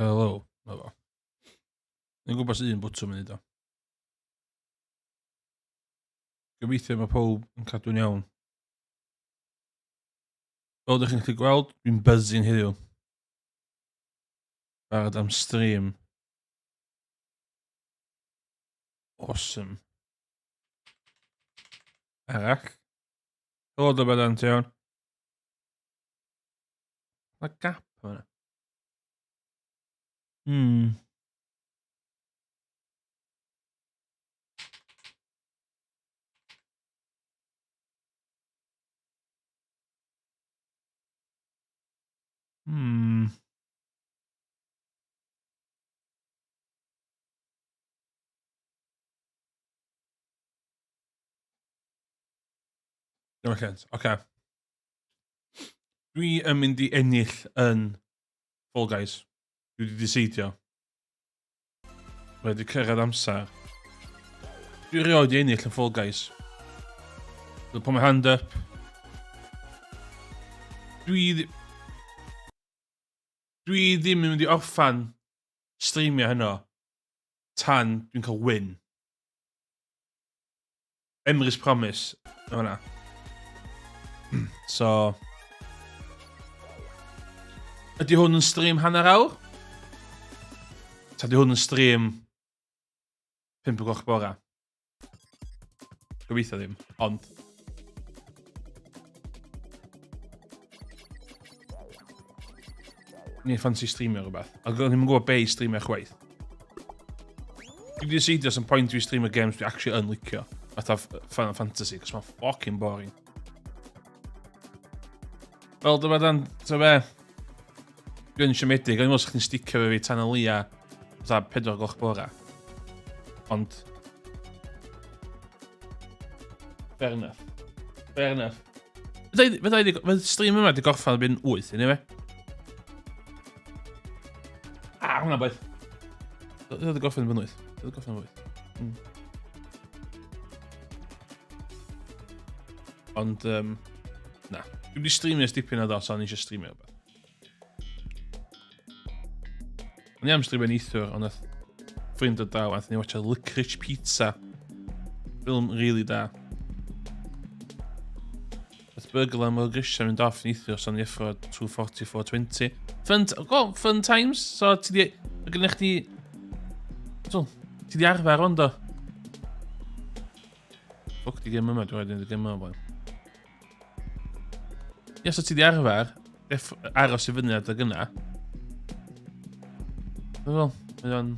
Hello. Na fo. Ni'n gwybod sy'n un bwtwm yn neud o. Gobeithio mae pob yn cadw'n iawn. Fel ydych chi'n gallu gweld, dwi'n buzzing heddiw. Barod am stream. Awesome. Arall. Helo, Dybadan, ti iawn? Mae gap yma. Dim sense. Oce. Okay. Dwi yn mynd i ennill yn Fall Guys. Dwi wedi diseidio. Mae wedi cyrraedd amser. Dwi rioed i ennill yn Fall Guys. Dwi'n put my hand up. Dwi... Dwi ddim yn mynd i orffan streamio heno tan dwi'n cael win. Emrys Promise. O hwnna. So... Ydy hwn yn stream hanner awr? Ta ydy hwn yn stream 5 o gloch bora? Gobeithio ddim, ond... Ni'n ffansi streamio rhywbeth. Ac o'n i'n gwybod be i streamio chwaith. Dwi wedi decidio some point i streamio games dwi actually yn licio. Fatha Final Fantasy, cos mae'n fucking boring. Wel, dyma dan, ti'n be? Dwi'n siomedig, o'n i'n meddwl chdi'n sticio fe fi tan y leia, fatha 4 gloch bora. Ond... Fair enough. Fair enough. Fydda stream yma wedi gorffan erbyn 8, anyway. Ah, hwnna beth. Fydda wedi gorffen erbyn 8. Fydda wedi gorffen erbyn 8. Ond, na. Dwi wedi streamio ers dipyn o ddo, so o'n i eisiau streamio rhywbeth. O'n i am streamio neithiwr, ond nath ffrind o draw, a ni watcha Licorice Pizza. Ffilm really da. Nath burglar am o'r grisiau mynd off neithiwr, so o'n i effro 244.20. Fun, oh, fun times, so ti di... Mae gennych chdi... So, ti di arfer ond do? Ffwc di gym yma, dwi'n rhaid i gym yma, boi. Ie, so ti di arfer aros i fyny adeg yna. Dwi'n fel, mae o'n...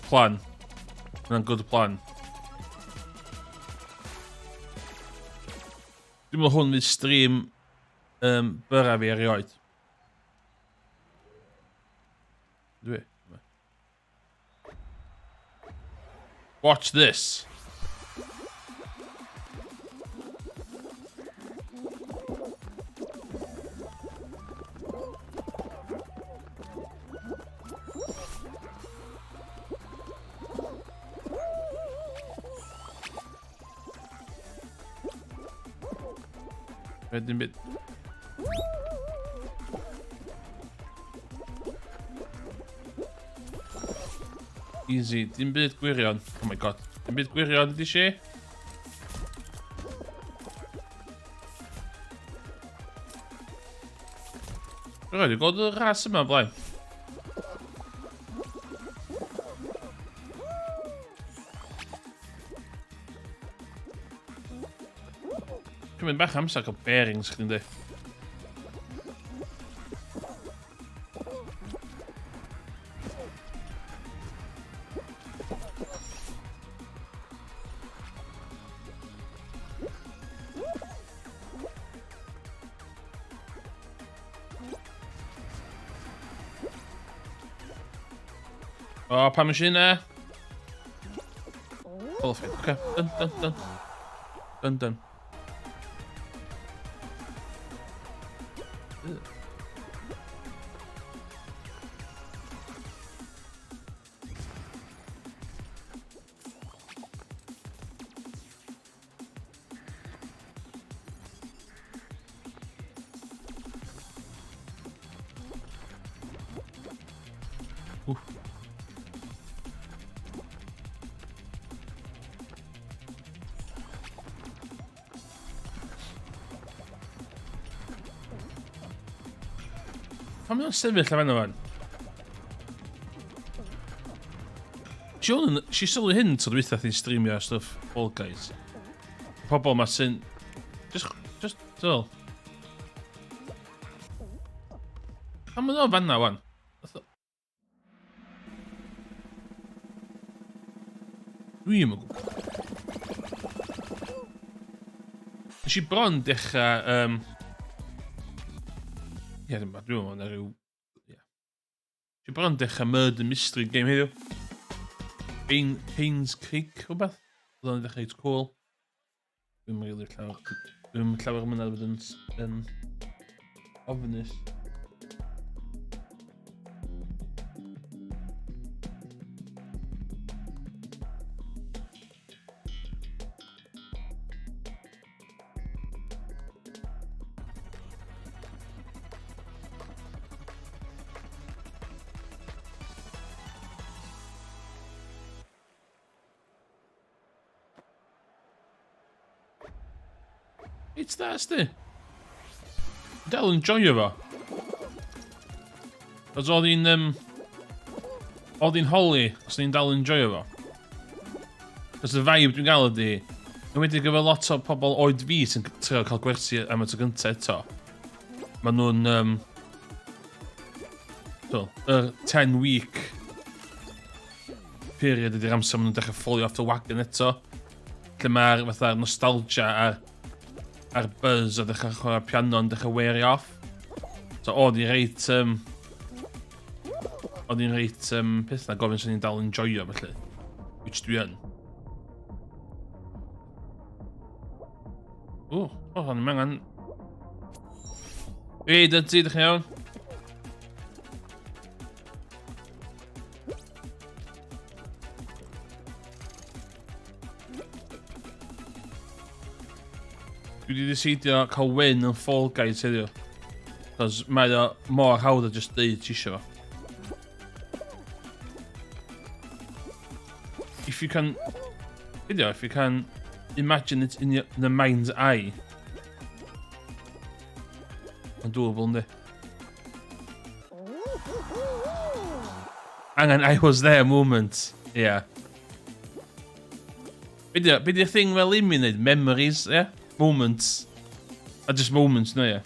Plan. Mae'n good plan. Dwi'n meddwl hwn fydd stream byrra fi erioed. Dwi. Watch this. Wedyn byd. Easy, dim byd gwirion. Oh my god. Dim byd gwirion, ydy si? Rhaid i gweld y ras yma blaen. Cymryd bach amser cael bearings chdi'n di. O, oh, pam eisiau hynna? Qualified. Oce, okay. Done, done, done. Done, done. Wff. Pam mae'n sefyll ar fanna fan? Si sylwi hyn tro dwytha chdi'n streamio stwff Fall Guys. Pobl ma sy'n... Just, so. Pam mae'n o'n fanna wan? Dwi'm yn gwybod. Nes i bron dechrau... Ie, dwi'n meddwl na rhyw... Ie. Nes i bron dechrau Murder Mystery game heddiw. Payne's Creek, rhywbeth. Oedd o'n dechrau reit cool. Dwi'm rili llawer... Dwi'm llawer o mynadd bod yn ofnus. It's that, sti. Dal yn joio fo. Os oedd hi'n... Oedd hi'n holi, os ni'n dal yn joio fo. Cos y vibe dwi'n gael ydi, yn wedi gyfer lot o pobl oed fi sy'n trio cael gwersi am y tro gyntaf eto. Maen nhw'n... So, yr 10 week period ydy'r amser maen nhw'n dechrau ffolio off the wagon eto. Lle mae'r fatha'r nostalgia a'r buzz o ddechrau chwarae piano yn dechrau wear off. So oedd hi'n reit... Oedd hi'n reit peth na gofyn sy'n ni'n dal yn joio felly. Which dwi yn. O, oh, o'n i'n angen... Ei, dydy, ydych chi'n iawn? Dwi wedi decidio cael win yn Fall Guys heddiw. Cos mae o mor hawdd o just deud ti isio fo. If you can... Video, if you can imagine it in the mind's eye. Mae'n doable, yndi? Angen I was there moment. Yeah. Be di'r thing fel i mi wneud? Memories, yeah? Moments. A just moments, no, yeah.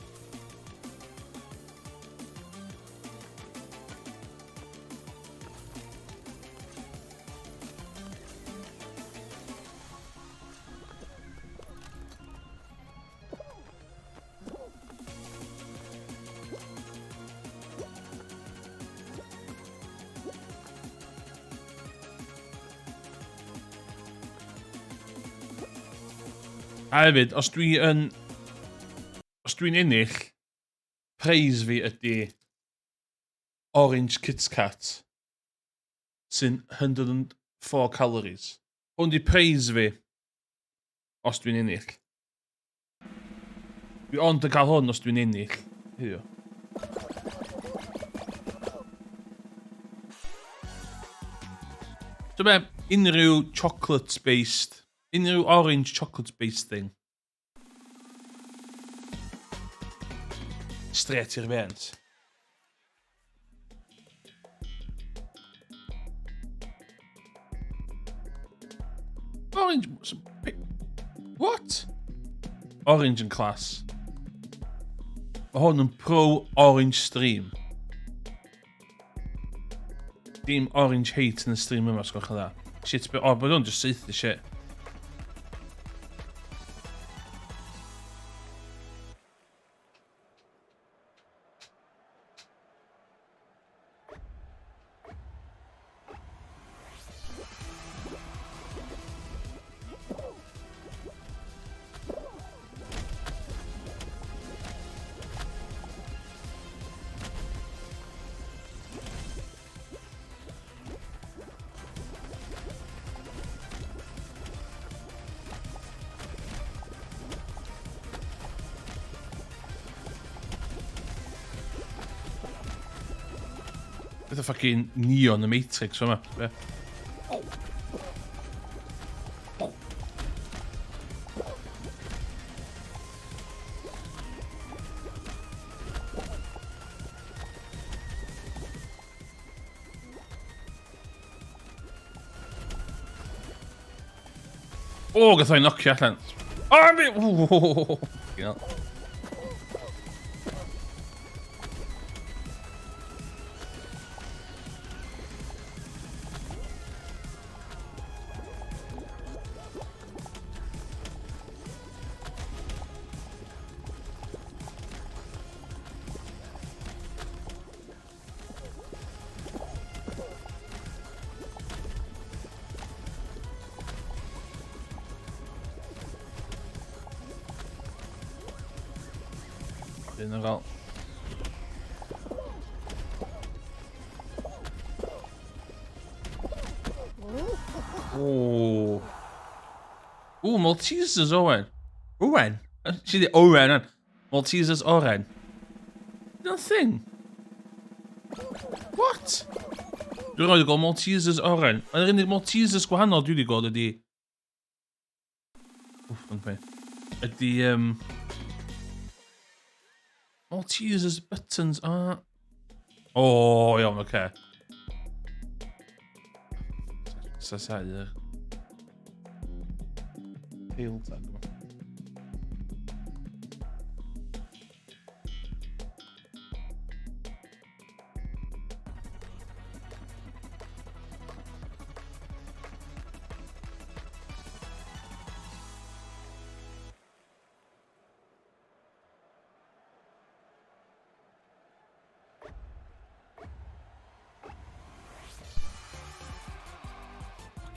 A hefyd, os dwi yn... Os dwi'n ennill, prize fi ydy Orange Kit Kat sy'n 104 calories. Hwn di prize fi os dwi'n ennill. Dwi ond yn cael hwn os dwi'n ennill. Heddiw. So be, unrhyw chocolate-based, unrhyw orange chocolate-based thing. Straight i'r veins. Orange... What? Orange yn class. Mae hwn yn pro-orange stream. Dim orange hate yn y stream yma, sgwch yn dda. Shit, oh, bod hwn just saethu shit. Beth o fucking Neo yn y Matrix yma. Be? O, gath o'i nocio allan. O, mi... Ww! Dyn nhw'n gael. O. O, Maltesers Owen. Owen? She did Owen. Maltesers Oren. Dyna'n thing. What? Dwi'n rhoi gweld Maltesers Oren. Mae'n unig Maltesers gwahanol dwi wedi gweld ydi... Wff, yn fe. Ydi... Maltesers buttons are... O, oh, iawn, oce. Okay. Sasau'r... Tail tag yma.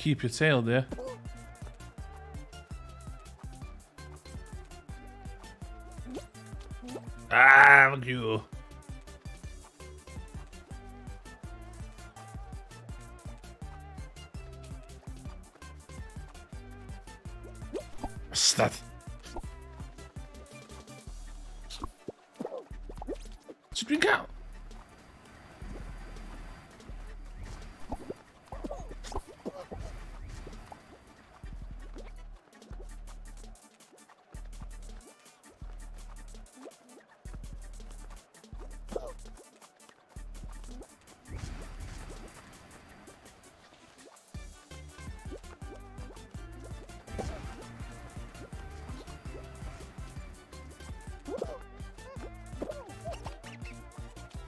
Keep your tail there. Ah, fuck you. Bastard. Sut dwi'n cael?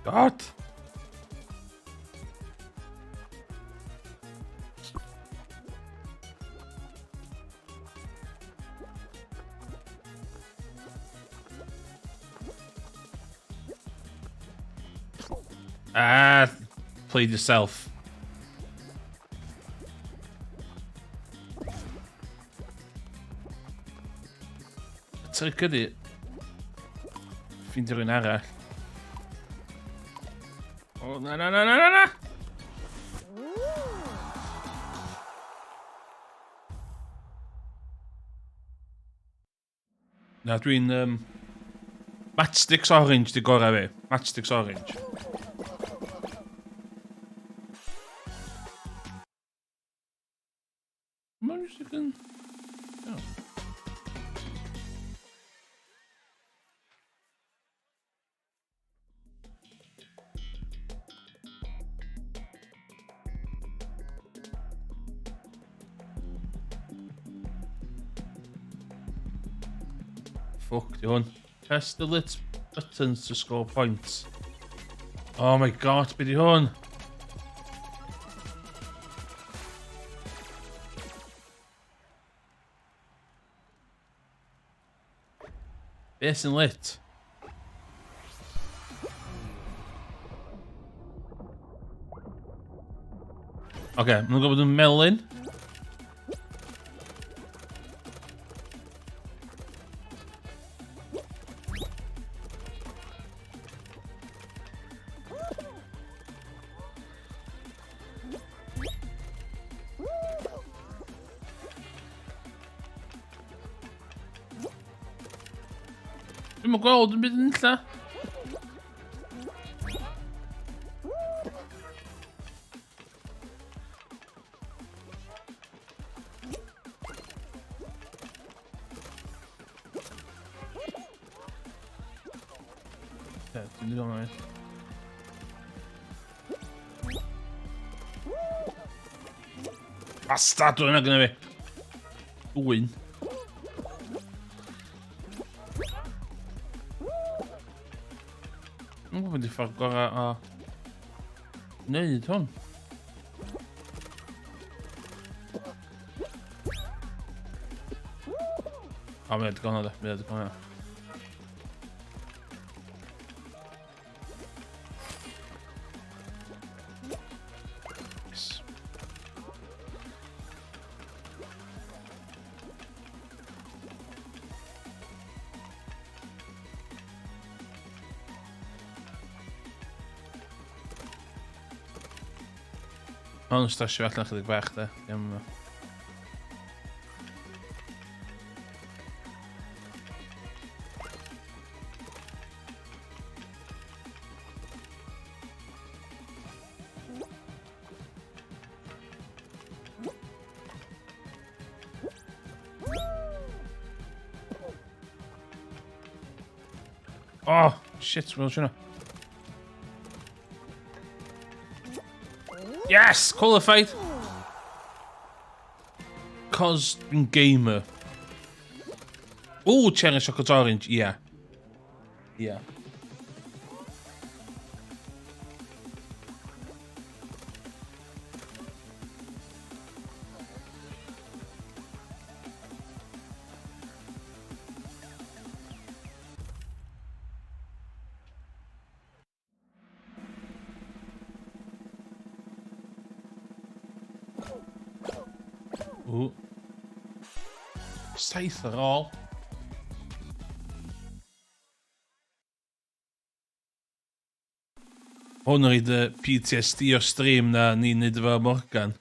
God! Ah, played yourself. Tric ydi, ffeindio rhywun arall. O, na, na, na, na, na, na! Na, dwi'n... Matchsticks Orange di gorau fi. Matchsticks Orange. Mae'n jyst yn... Oh. Fuck, di hwn. Press the lit buttons to score points. Oh my god, be di hwn? Be sy'n lit? Oce, okay, maen nhw'n gwybod yn melyn. Dwi'm yn gweld yn byd yn lla. Dwi'n mynd i gael Bastard, dwi'n yna fi. Dwyn. Dwi'n gwybod di ffordd gorau o wneud hwn. O, mae'n edrych hwnna, mae'n edrych hwnna. Yes. Mae'n stressio allan chydig bach, de. Dim... Oh, shit, mae'n siwna. Yes, qualified. Cos dwi'n gamer. Ooh, Cherry Chocolate Orange, yeah. Yeah. Ww. Saith ar ôl. Hwn yn rhaid y PTSD o stream na ni'n neud efo Morgan.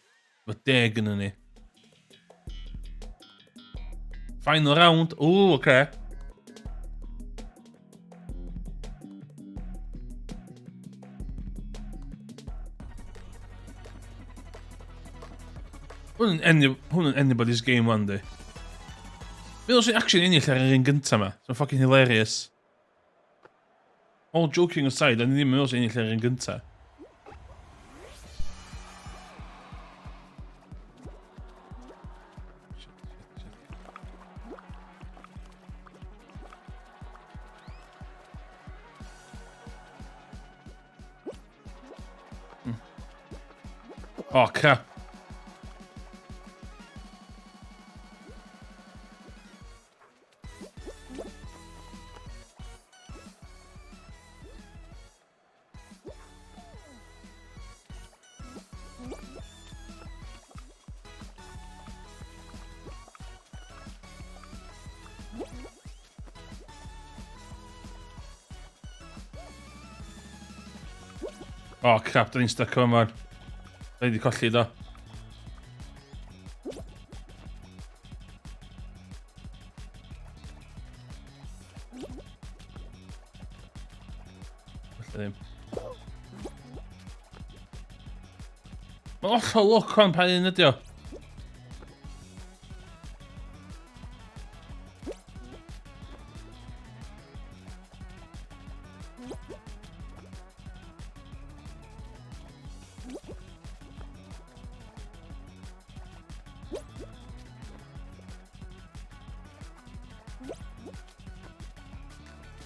Efo deg yn ni. Final round. Ooh, oce. Okay. Hwn yn, any, hwn yn anybody's game one day. Meddwl sy'n actually ennill ar yr un gyntaf ma. So fucking hilarious. All joking aside, o'n i ddim yn meddwl sy'n ennill ar yr un gyntaf. Oh, crap. Oh crap, da ni'n stuck yma. Da ni wedi colli do. Falle ddim. Mae'n hollol look fan pa un ydi o.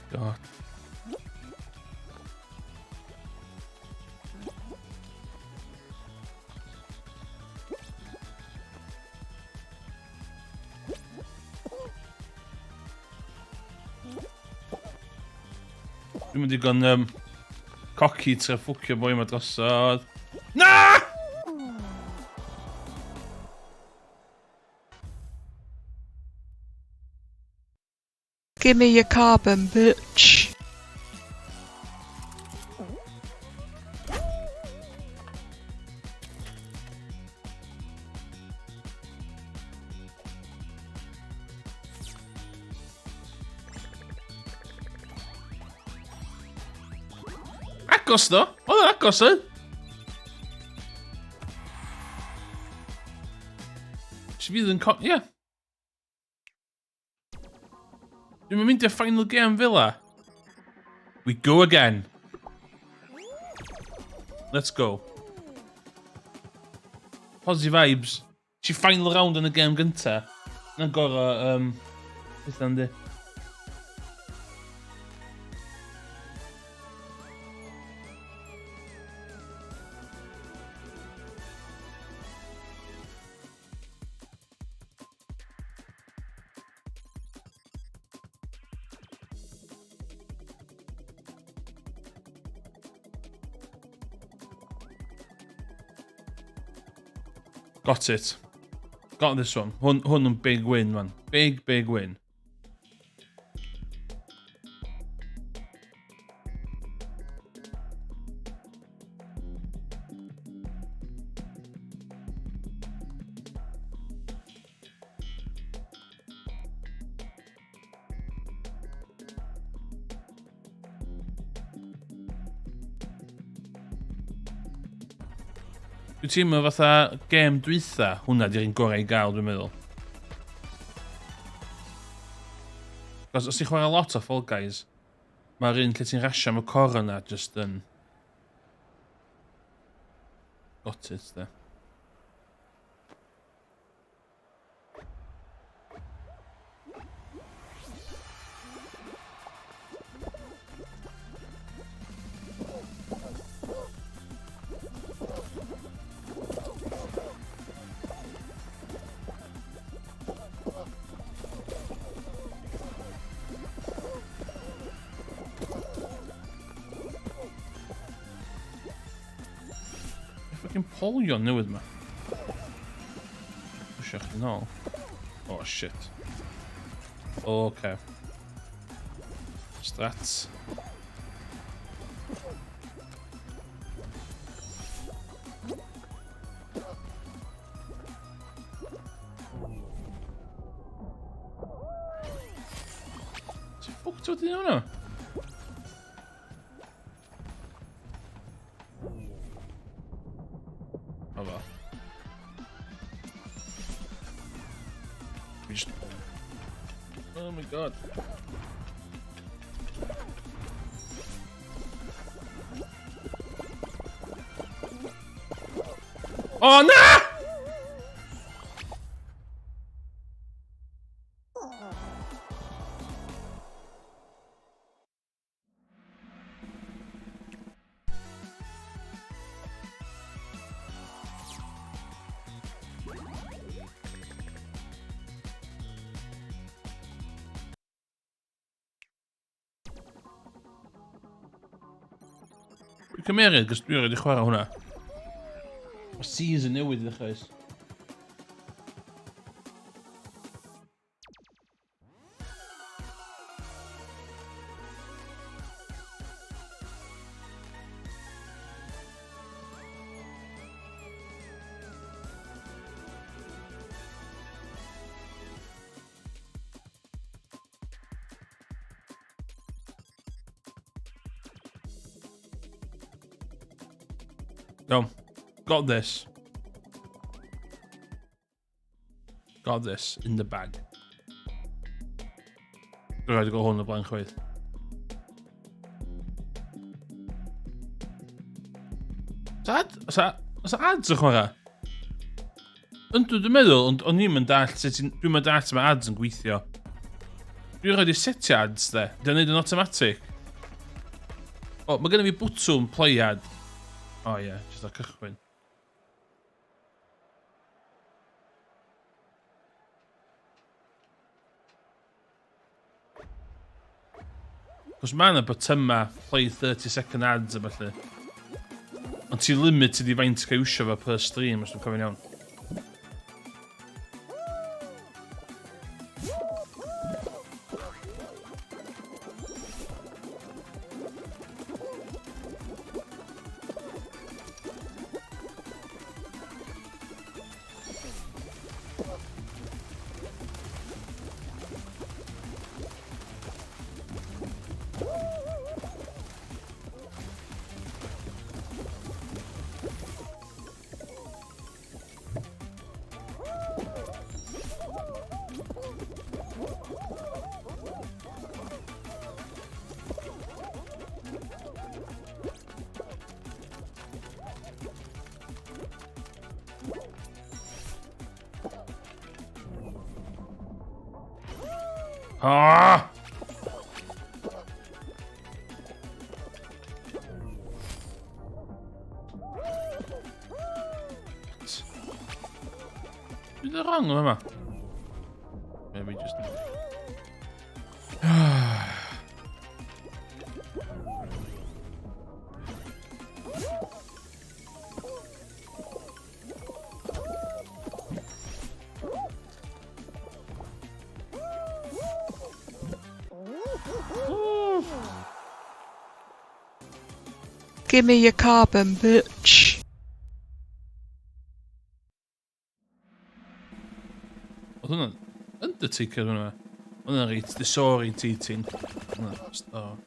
God. Dwi'n mynd i gan um, coci tre ffwcio boi yma drosodd. Na! Give me your carbon, bitch. Agos ddo! Oedd o'n agos oedd? Fydd yn co... Ie. Yeah. Dwi'n mynd i'r final game fel la. We go again. Let's go. Positive vibes. Ti final round yn y gêm gynta. Na'n gorau, beth yndi. Got it. Got this one. Hwn, hwn yn big win, man. Big, big win. Dwi'n teimlo fatha gêm dwytha, hwnna di'r un gorau i gael, dwi'n meddwl. Cos os ti'n chwarae lot o Fall Guys, mae'r un lle ti'n rasio am y cor yna just yn... Got it, de. Fucking polion newydd ma. Pwysio chdi nôl. Oh shit. Okay. Strats. Ti'n ffwc ti wedi hwnna? O fo. We just... Oh my god. Oh na! Dwi'n cymeryd, gos dwi wedi chwarae hwnna. Mae season newydd i ddechrau. Go. Got this. Got this in the bag. Dwi'n rhaid i gael hwn o blaen chwaith. Oes ad, oes ads yn chwarae? Yndw, dwi'n meddwl, ond o'n i'm yn dallt sut ti'n... Dwi'n mynd dallt sut mae ads yn gweithio. Dwi'n rhaid i setio ads, de. Dwi'n neud yn automatic. O, mae gennym fi bwtwm play ad. O ie, yeah, jyst ar cychwyn. Cos mae yna bytyma play 30 second ads a felly. Ond ti limited i faint cael iwsio fo per stream, os dwi'n cofio'n iawn. Ah! Dwi'n y wrong yma. Maybe just... Give me your carbon, bitch. Oedd hwnna'n Undertaker hwnna. Oedd hwnna'n reit disorientating. Hwnna, just, oh.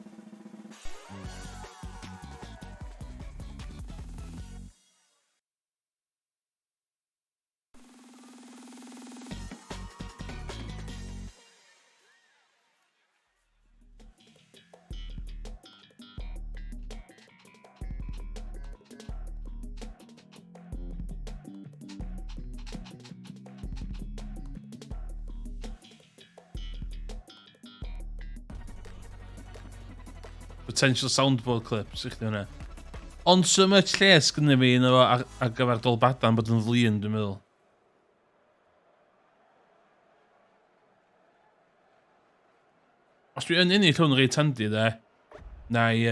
Potential soundboard clips i chdi hwnna. Ond so much lle sgynny fi yno fo ar, ar gyfer Dolbadarn bod yn flin, dwi'n meddwl. Os dwi yn ennill hwn reit handi, de, na i...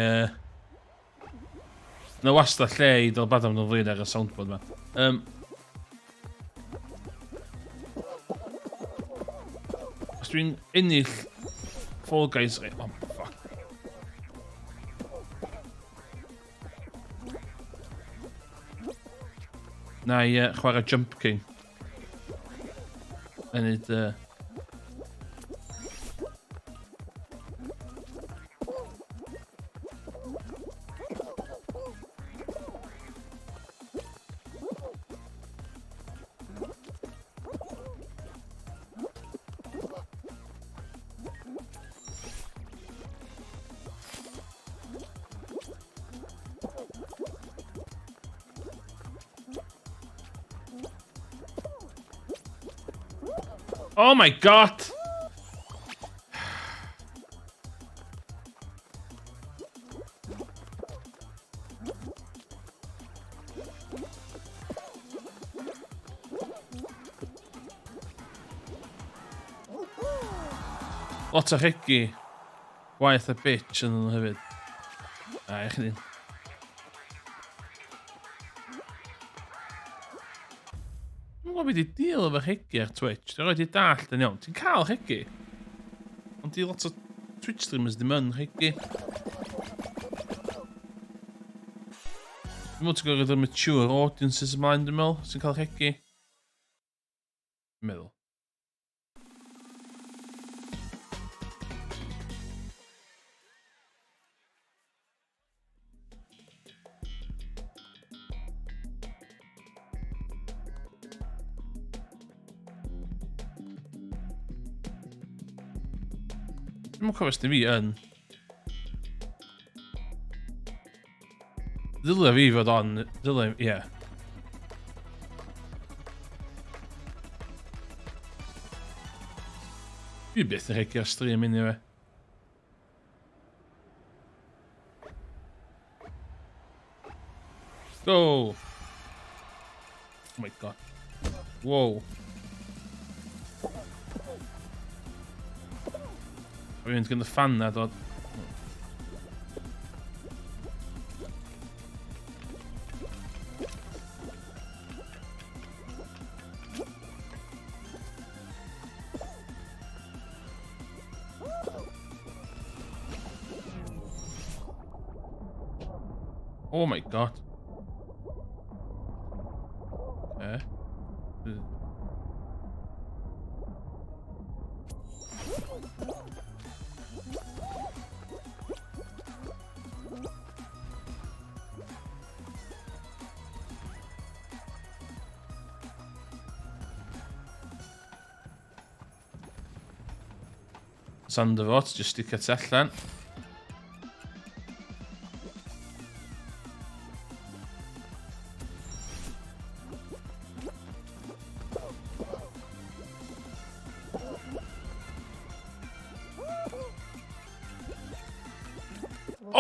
Na wastad lle i Dolbadarn bod yn flin ar y soundboard ma. Os dwi'n ennill Fall Guys... Oh, fuck. Na i chwarae Jump King. A neud... Oh my god! Lot o rhegi. Gwaith a bitch yn nhw hefyd. A, i chdi. Dwi'n gwybod beth i deal efo rhegi ar Twitch. Dwi'n rhaid i dallt yn iawn. Ti'n cael rhegi? Ond di lot o Twitch streamers ddim yn rhegi. Dwi'n meddwl ti'n gorfod y mature audiences ymlaen, dwi'n meddwl, sy'n cael rhegi. Dwi'n meddwl. Dwi'n cofio os fi yn. Ddylia fi fod on, ddylia, ie. Yeah. Dwi byth yn rhegi ar stream anyway. Go! Oh my god. Whoa. Fi'n mynd gyda fan na dod. Oh my god. Okay. Sandavot, just sticio ti allan.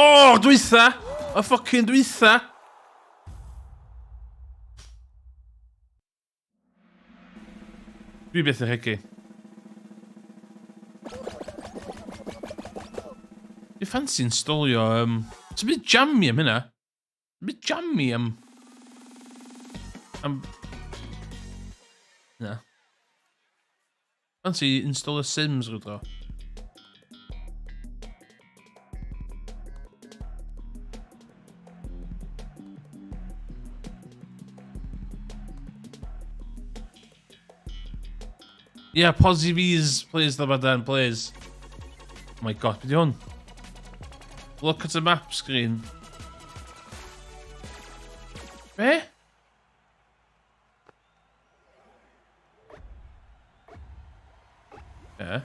O, oh, dwytha! Y ffocin dwytha! Dwi byth yn rhegi. Dwi ffansi installio... Um, Ti'n byd jammy am hynna? Ti'n byd jammy am... Am... Na. Fancy installio Sims rhyw dro. Yeah, Posy V's, please, Labadan, please. Oh my god, beth hwn? Look at the map screen. Be? Yeah.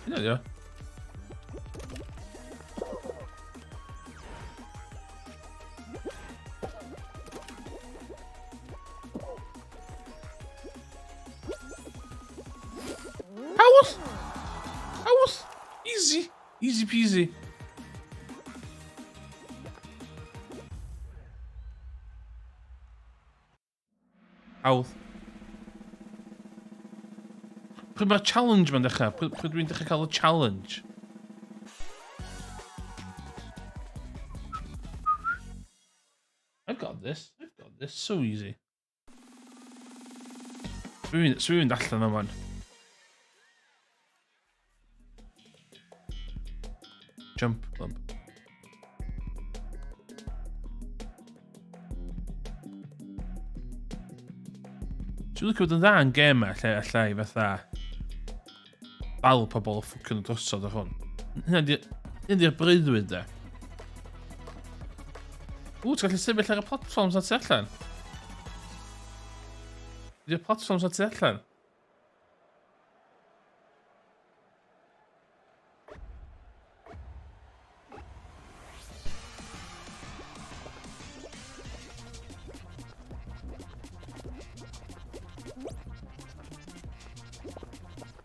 Hynna di o. Hawdd! Hawdd! Easy! Easy peasy. Hawdd. Pryd mae'r challenge ma'n dechrau? Pryd, pryd dwi'n dechrau cael y challenge? I've got this. I've got this. So easy. Dwi'n mynd allan o'n man. Jump, bump. Dwi'n licio bod yn dda yn gêm lle allai fatha dal pobl o ffwcin drosodd ar hwn. Hynna di'r breuddwyd de. Ww, ti'n gallu sefyll ar y platfforms na tu allan? Ydy'r platfforms na tu allan?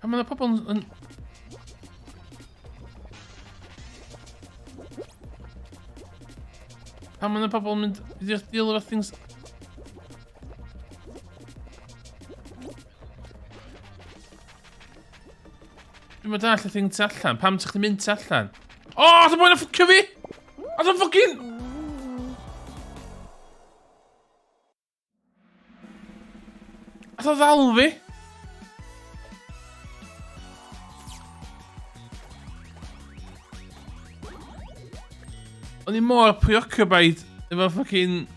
A mae yna pobl yn... yn... Pan mae yna pobl yn mynd i'r deal efo things... Dwi'n mynd all y thing tu allan. Pam ti'n mynd tu allan? O, oh, dwi'n boi'n ffwcio fi! A dwi'n ffwcin... A dwi'n ddal fi! O'n i mor preoccupied efo fucking...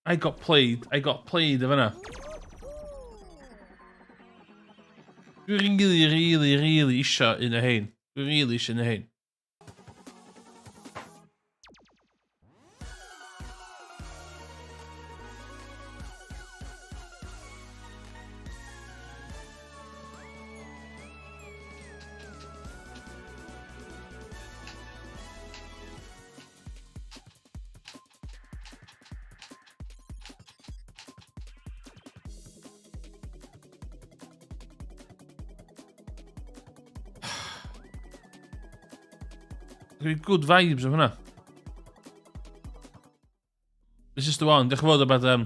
I got played. I got played efo yna. Dwi'n really, really, really isio un o hein. Dwi'n really isio un o hein. Dwi'n good vibes am hwnna. This is the one. Diolch yn fawr about, um,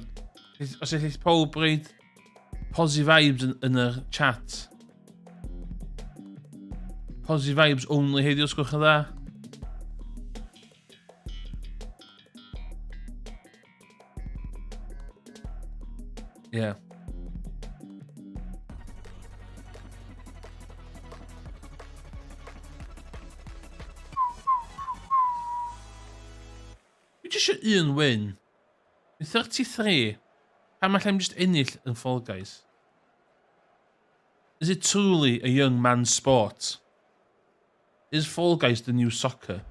os eich pob reid positive vibes yn, yn yr chat. Positive vibes only heddiw, os gwelwch yn dda. Yeah. Dwi jyst eisiau un win. Dwi'n 33. Pam allai'm jyst ennill yn Fall Guys? Is it truly a young man's sport? Is Fall Guys the new soccer?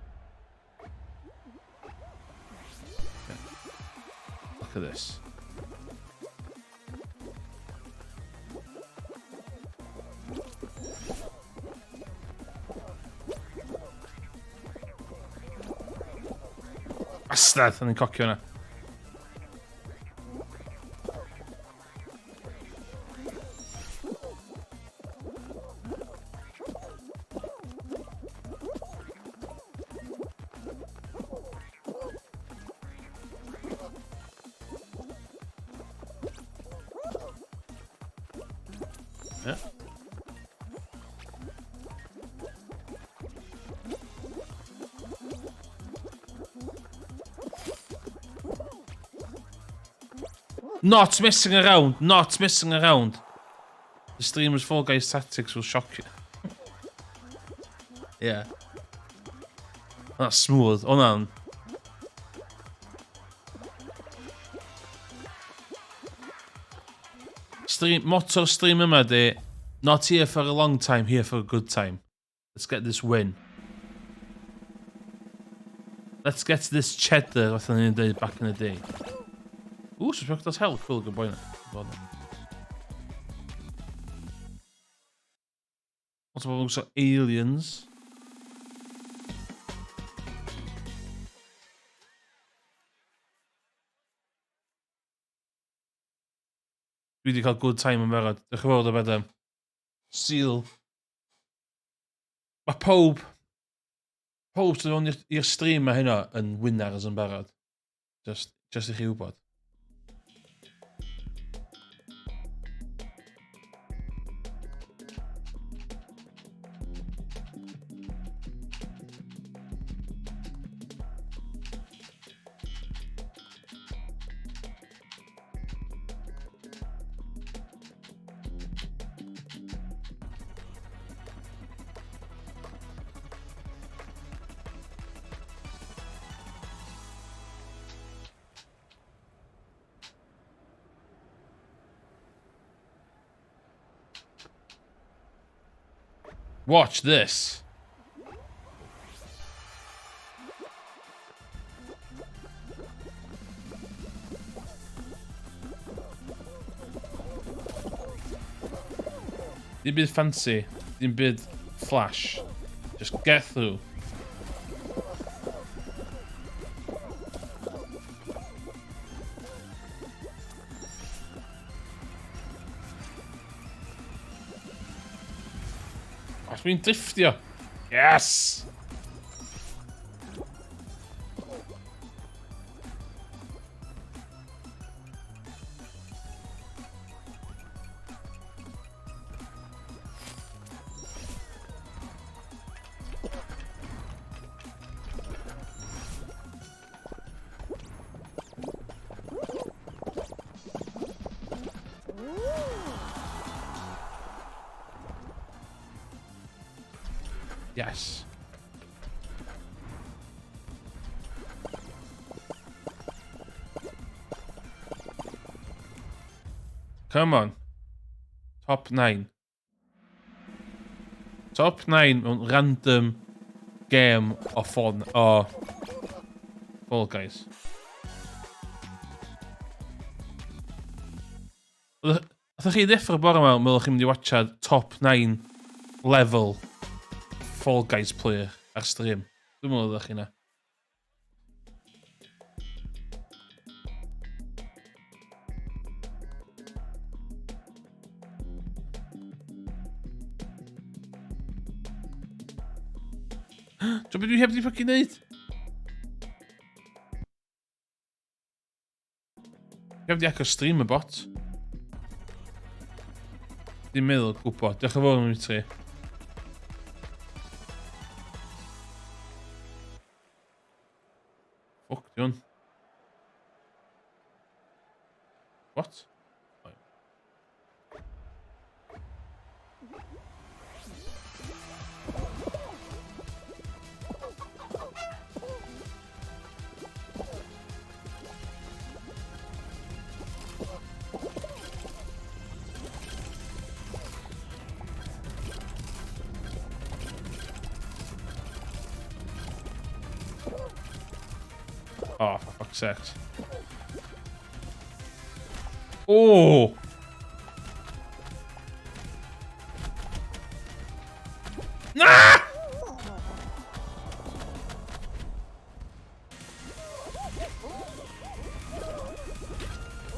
Look at this. Bastard, o'n i'n cocio hwnna. Yeah. Not messing around, not messing around. The streamer's Fall Guys tactics will shock you. Yeah. That's smooth. Hwnna'n... Stream, motto'r stream yma di, not here for a long time, here for a good time. Let's get this win. Let's get this cheddar, fatha ni'n dweud back in the day. Ooh, suspect that's hell. Cool, good boy. Lot o bobl yn gwisgo aliens. Dwi wedi cael good time yn barod. Diolch yn fawr o beth Seal. Mae pob, pob sydd fewn i'r stream mae hynna yn winners yn barod. Just i chi wybod. Watch this. Dim byd fancy, dim byd flash. Just get through. Os dwi'n drifftio. Yes! Yes. Come on. Top 9. Top 9 mewn random game o ffôn o Fall Guys. Oeddech chi ddeffro bore yma, meddwl chi'n mynd i watchad top 9 level Fall Guys player ar stream. Dwi'n meddwl oeddech chi na. Dwi'n beth dwi heb di ffucking neud? Heb di agor stream y bot. Dim meddwl gwybod. Diolch yn fawr am i tri. Ffwc, di hwn. What? Oh, for fuck's sake. O! Na!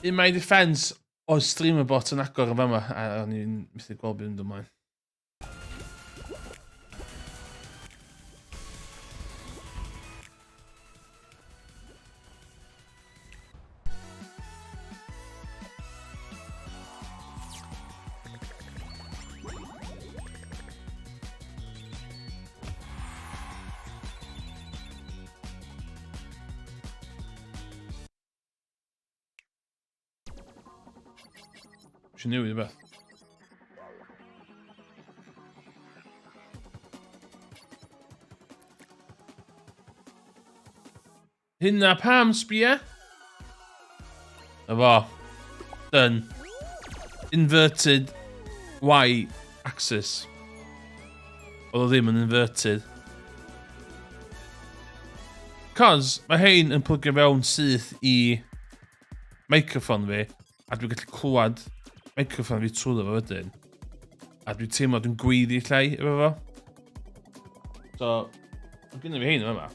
In my defence, oedd streamer bot yn agor yn fama, a o'n i'n methu gweld beth yn dod ymlaen. Eisiau newid rhywbeth. Hynna pam, sbia? Na fo. Done. Inverted Y axis. Oedd o ddim yn inverted. Cos mae hein yn plygio fewn syth i microphone fi, a dwi'n gallu clywed microphone fi trwyddo fo wedyn. A dwi'n teimlo dwi'n gweiddi llai efo fo. So, mae gennym fi hein yma.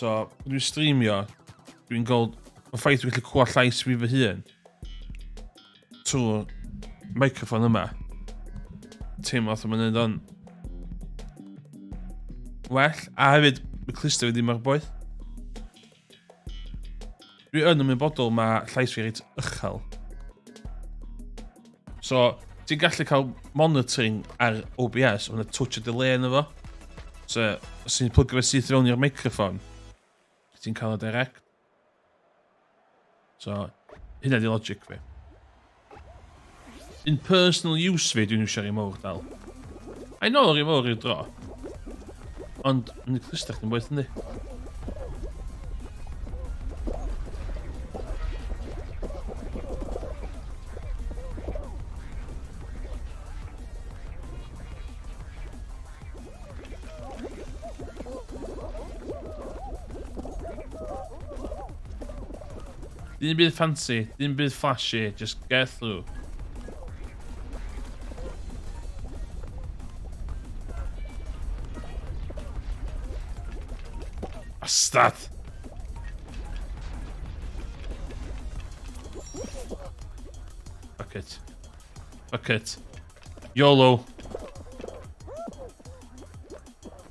So, dwi'n streamio, dwi'n gweld, y ffaith dwi'n gallu clywed llais fi fy hun trwy'r microphone yma. Teimlo fatha mae'n neud o'n well. A hefyd, mae cluster fi ddim ar boeth. Dwi yn ymwybodol mae llais fi reit uchel. So, ti'n gallu cael monitoring ar OBS, ond y touch o delay yn efo. So, os ti'n plygio fe syth fewn i'r microphone, ti'n cael o direct. So, hynna di logic fi. In personal use fi, dwi'n iwsio'r mowr dal. I know yr mowr i'r dro. Ond, yn y clustach ddim boeth, yndi? Dim byd fancy, dim byd flashy, just get through. Bastard! Fuck it. Fuck it. YOLO.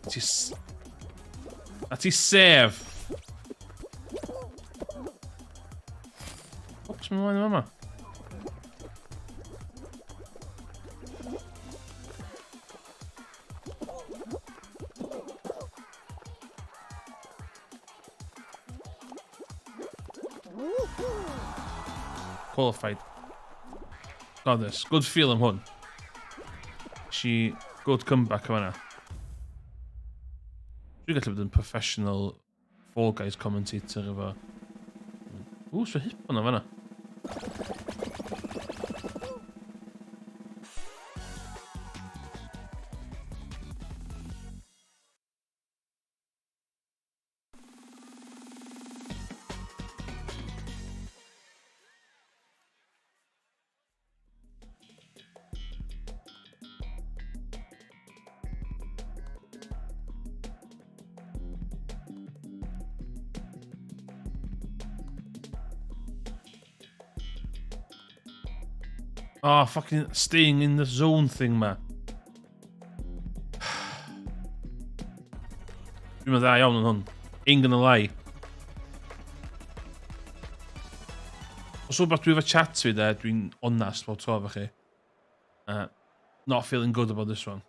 Ti... A ti sef. Oops, mae'n ymlaen yma. Qualified. Got this. Good feel am hwn. She good comeback yma. Dwi'n gallu bod yn professional Fall Guys commentator efo... Ww, so hip hwnna fanna. Oh, fucking staying in the zone thing ma. Dwi'n dda iawn yn hwn. Ain't gonna lie. Os wbeth dwi efo chat fi de, dwi'n onest bob tro efo chi. Not feeling good about this one.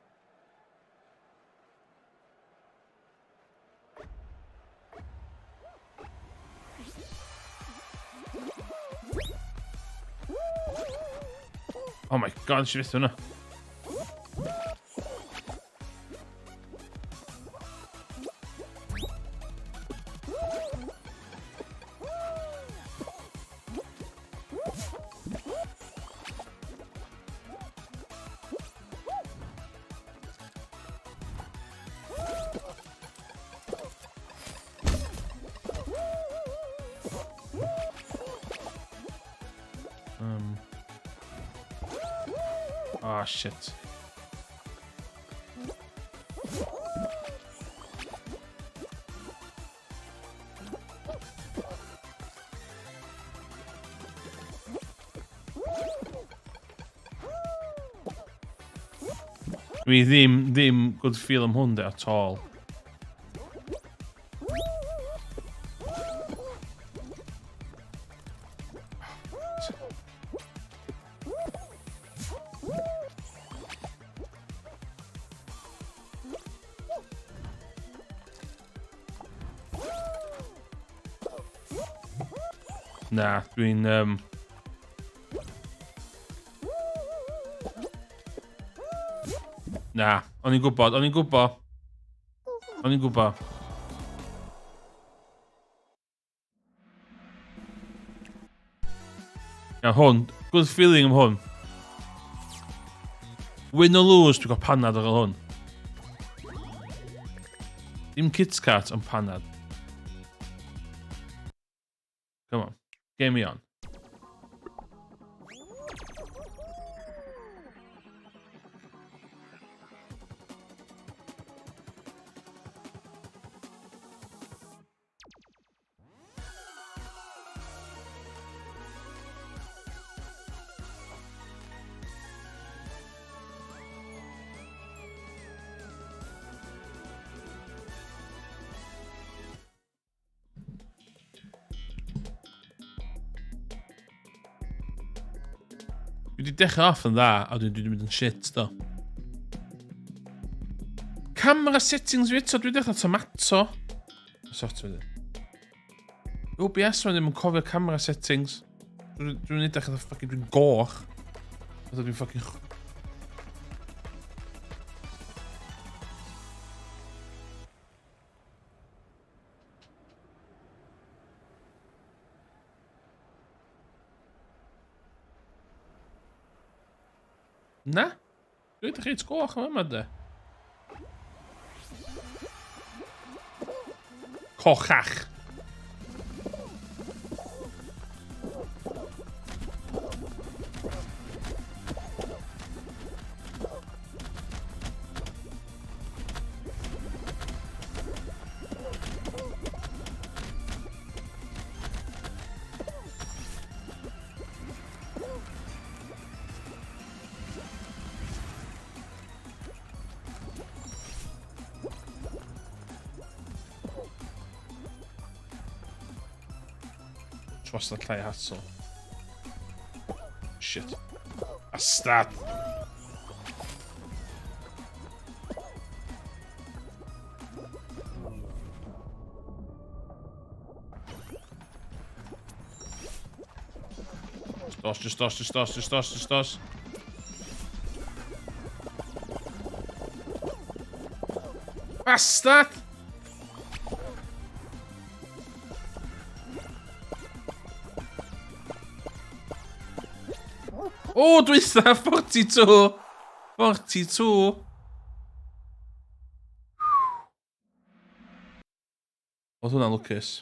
Oh my god, nes i fethu hwnna. Ah, shit. Dwi ddim good feel am hwn de at all. Na, dwi'n... Na, o'n i'n gwybod, o'n i'n gwybod. O'n i'n gwybod. Ia, hwn, good feeling am hwn. Win or lose, dwi'n cael panad ar ôl hwn. Dim Kit Kat, ond panad. Come on, game me on. Dwi wedi dechrau off yn dda, a dwi wedi mynd yn shit, do. Camera settings fi eto, dwi wedi dechrau tomato. Sort of. OBS mae'n ddim yn cofio camera settings. Dwi'n edrych fatha fucking dwi'n goch. Fatha dwi'n fucking... Na. Dwi'n edrych reit goch am yma, de. Cochach. Wastad llai hassle. Shit. Bastard! Just dos, just dos, just dos, just dos, just dos. Bastard! O, dwytha, 42! 42! Oedd hwnna'n lwcus.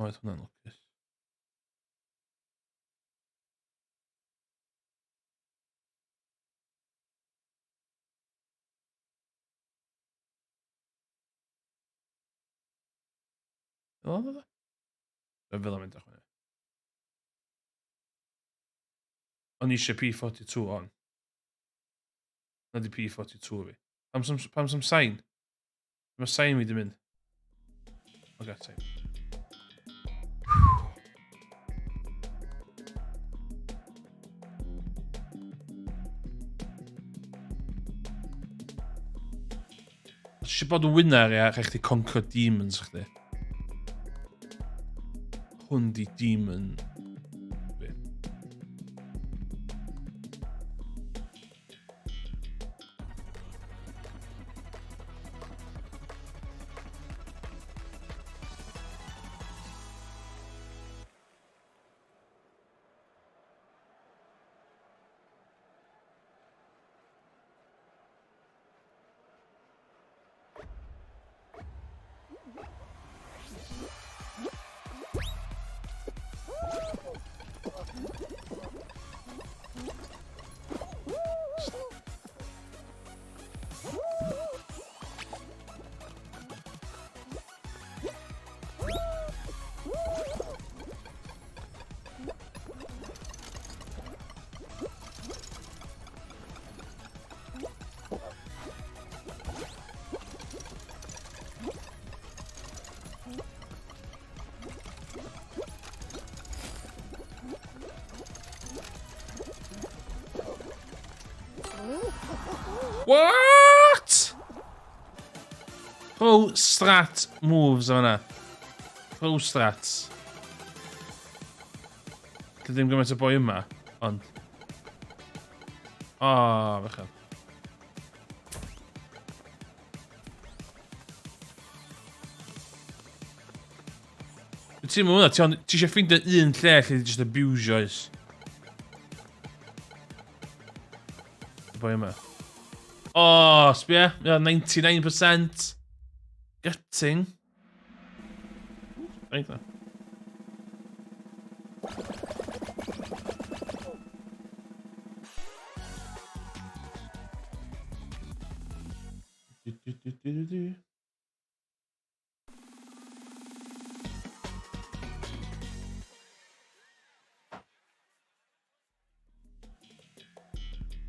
Oedd hwnna'n lwcus. Fel oedd o? Fel o'n mynd o'ch. O'n i eisiau P42 on. Na di P42 fi. Pam sam sain? Mae sain fi di mynd. Oce, sain. Os eisiau bod yn winner, ia, rhaid chdi conquer demons chdi. Hwn di demon. Fi. What? Pro strat moves o fanna. Pro strats. Dwi ddim gymaint o boi yma, ond... O, oh, fechan. Dwi'n teimlo hwnna, ti eisiau ffeindio un lle lle ti just abusio oes. Y boi yma. O, oh, sbia, mae 99%. Gutting. Reit na. Du, du, du, du, du, du.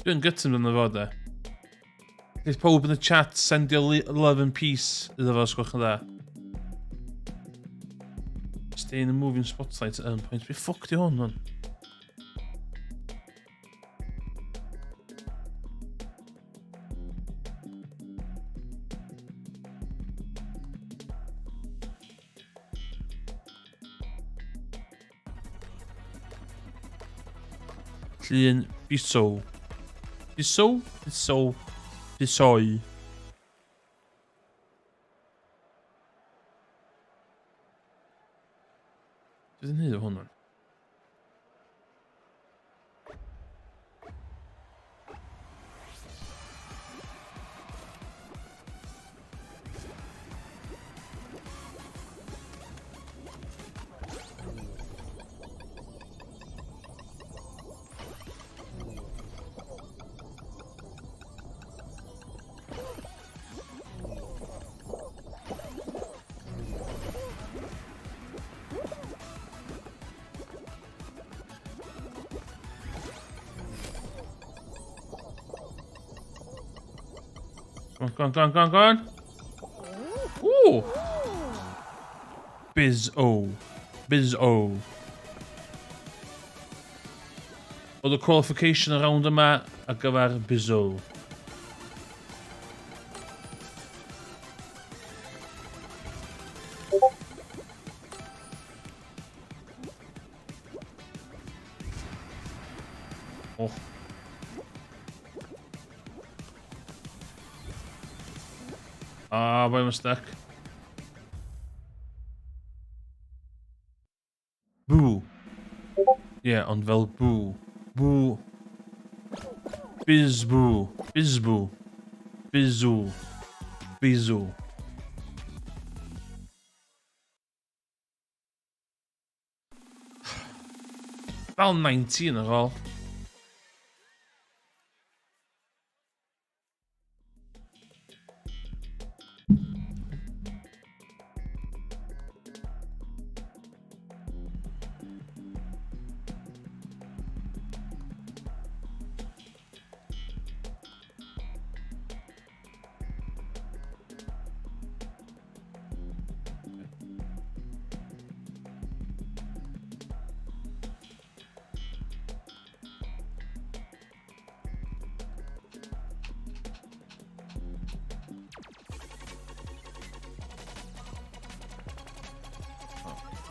Dwi'n gytun yn fo de. Bydd pob yn y chat sendio love and peace iddo fo, os gwelwch yn dda. Stay in the moving spotlight at earn points. Be ffwc di hwn, man? Llun Bisou. Bisou? Bisou. Bisou. Dwi ddim hyd o hwn. Go on, go on, go on, go on, go on. Ooh! Biz-O. Biz-O. Oedd y qualification y round yma ar gyfer Bizzo. Oh. Ah, boy, I'm stuck. Boo. Ie, yeah, ond fel boo. Boo. Bizboo. Bizboo. Bizoo. Bizoo. Dal 19 ar ôl.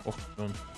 Oh, fuck,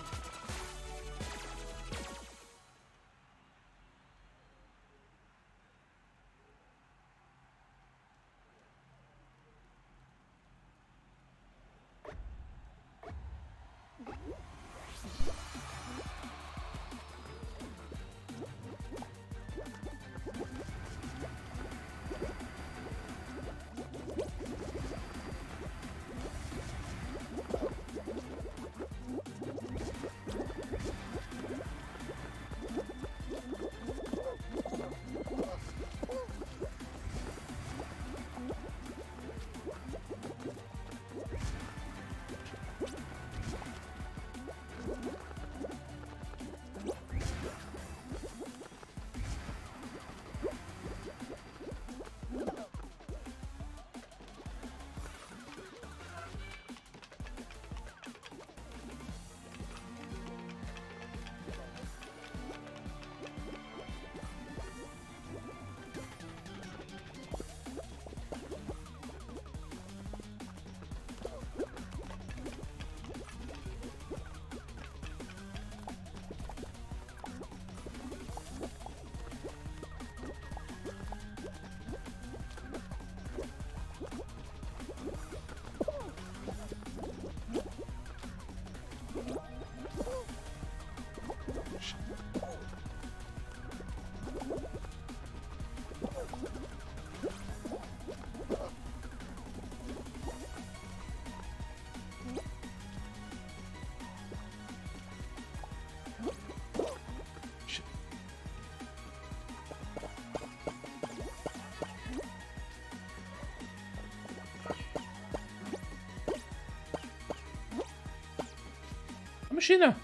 Am y na?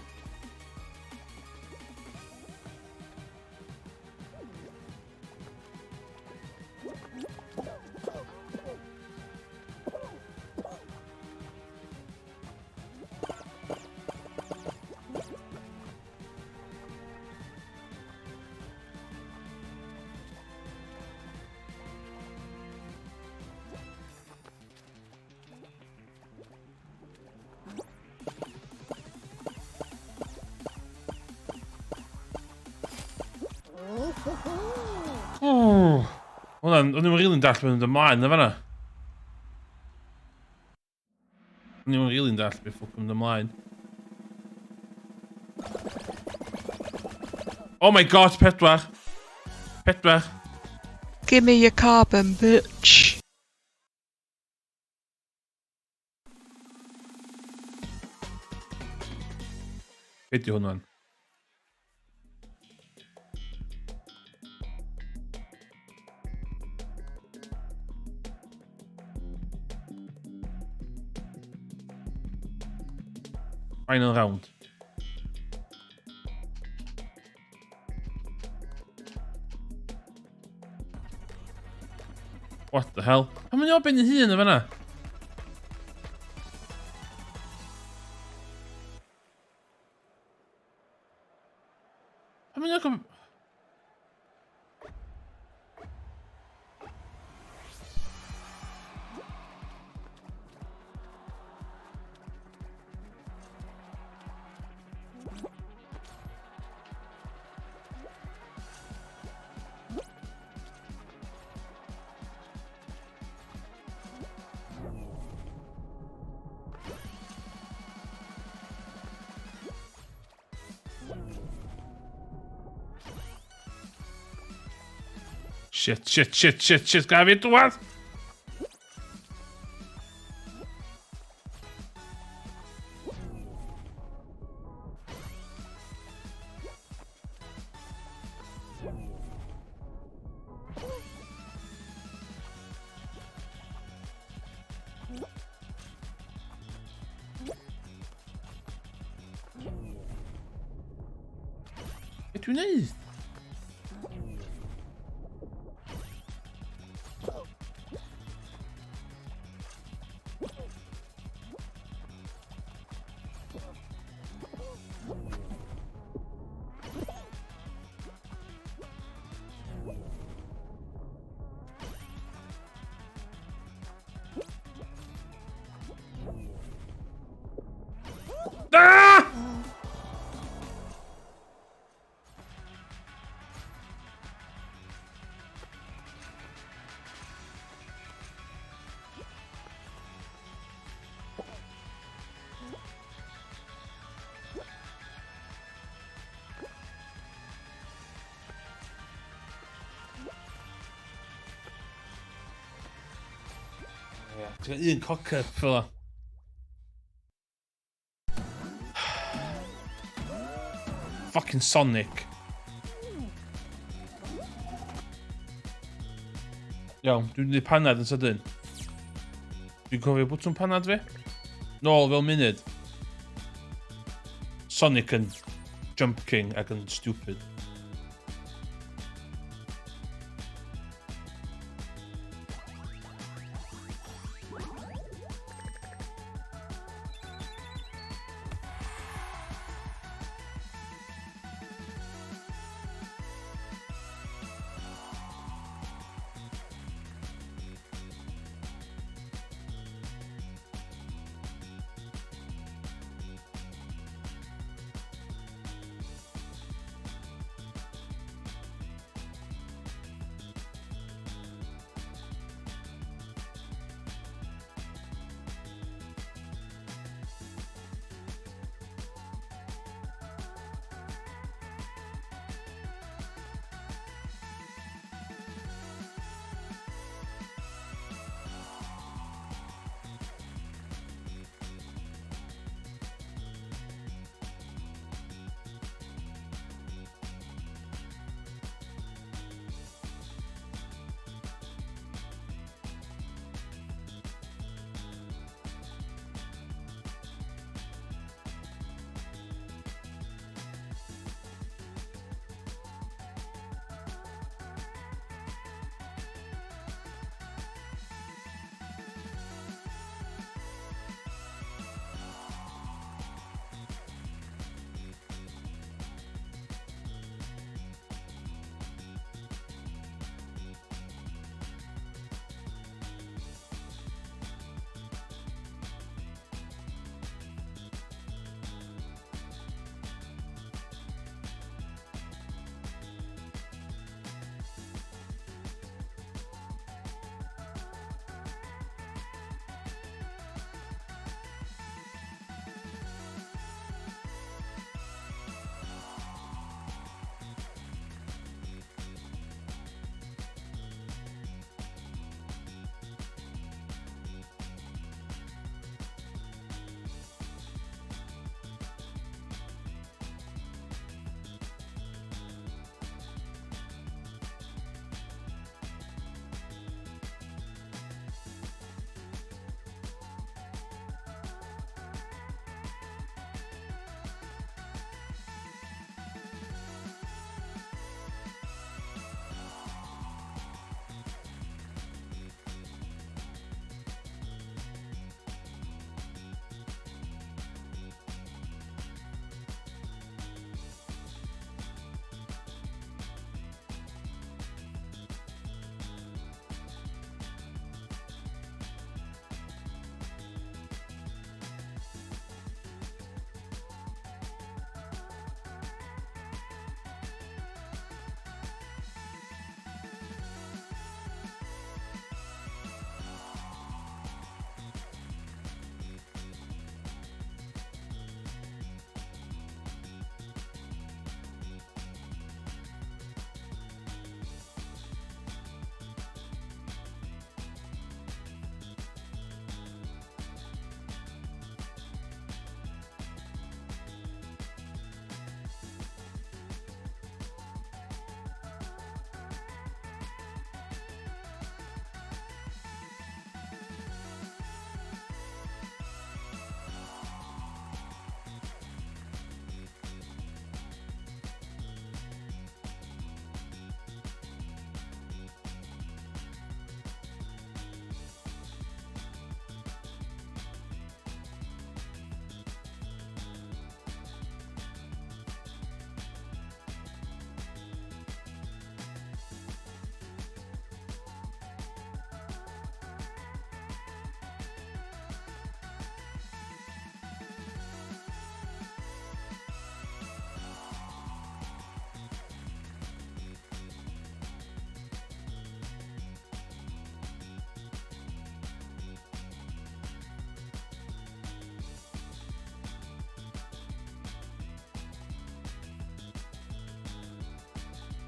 Hwnna'n, o'n i'n rili'n dall beth yn ymlaen na fanna. O'n i'n rili'n dall beth ffwc yn mynd ymlaen. Oh my god, pedwar! Pedwar! Give me your carbon, bitch. Be di hwnna'n? Final round. What the hell? Pam mae'n ben ei hun o fanna? Pam mae'n o... Shit, shit, shit, shit, shit, gaf fi dwad! Be dwi'n neud? Ah! Ti'n cael un cock-up fel 'a. Fucking Sonic. Iawn, dwi'n mynd i panad yn sydyn. Dwi'n cofio bwtwn panad fi. Nôl fel munud. Sonic yn Jump King ac yn stupid.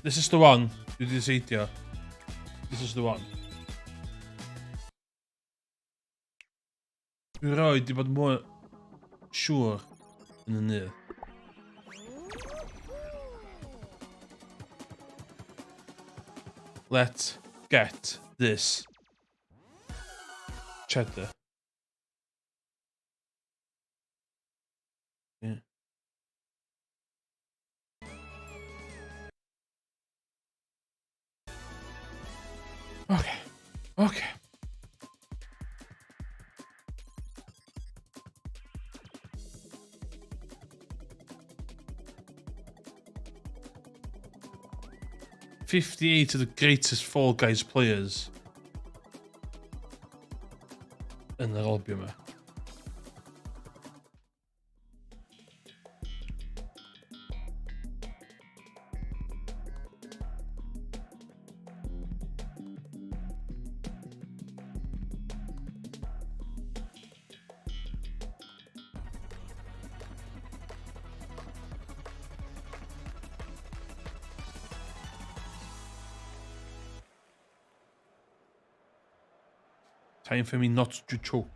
This is the one. Dwi wedi deseidio. This is the one. Dwi roed di bod mwy siŵr yn y nydd. Let's get this cheddar. Yeah. Okay. Okay. 58 of the greatest Fall Guys players yn yr lobby yma. Time for me not to choke.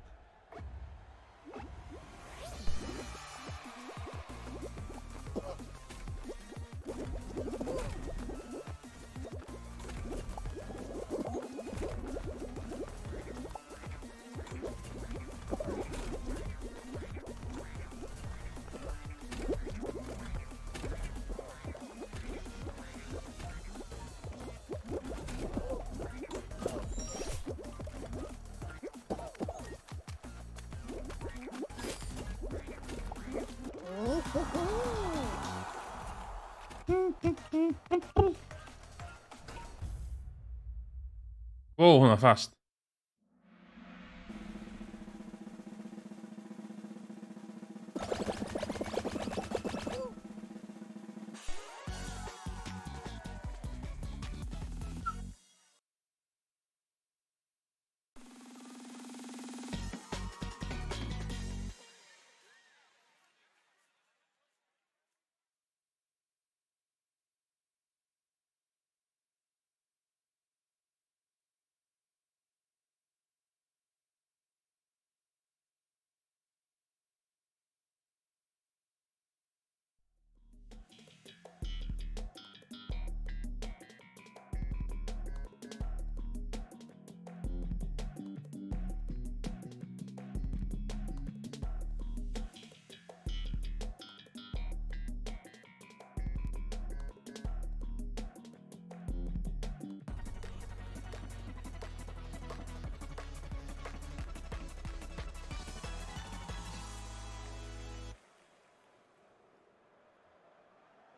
Whoa, hwnna fast.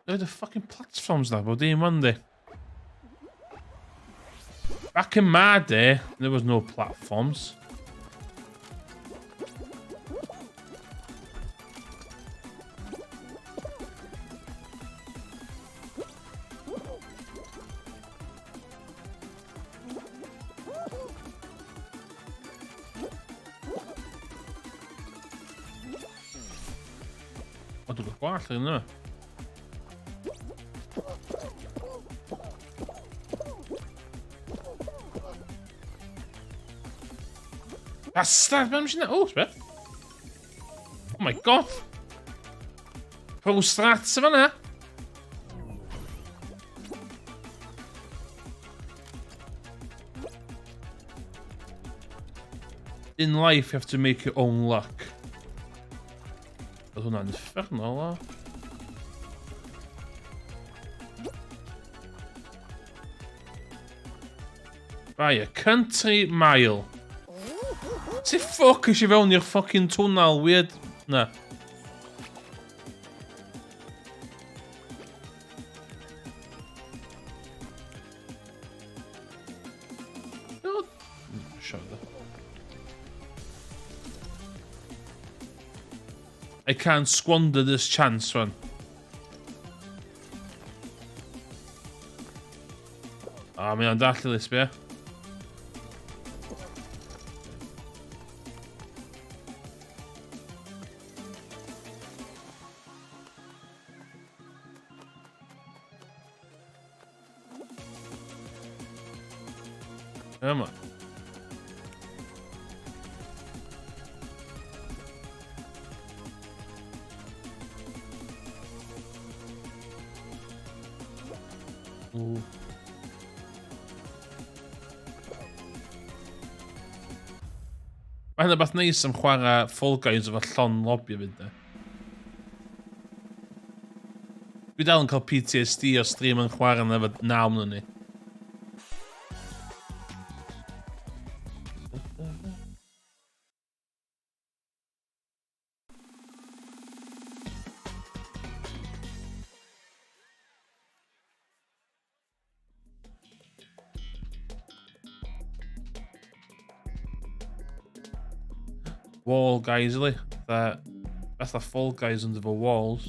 Load of fucking platforms na, bod dim ond di. Back in my day, there was no platforms. O, dwi'n gweld gwallt yn yna. Bastard, mae'n mynd i... O, sbeth. Oh my god. Pro strats yma na. In life, you have to make your own luck. Oedd hwnna'n uffernol o. By a country mile. Ti ffoc eisiau fewn i'r fucking tunnel weird na. I can't squander this chance, man. Ah, oh, mae o'n dall i sbio. Yma. Ooh. Mae hynny beth neis am chwarae Fall Guys efo llon lobby fyd de. Dwi dal yn cael PTSD o stream yn chwarae yna efo naw nhw ni. Wall guys, yli. Fatha, fatha Fall Guys under the walls.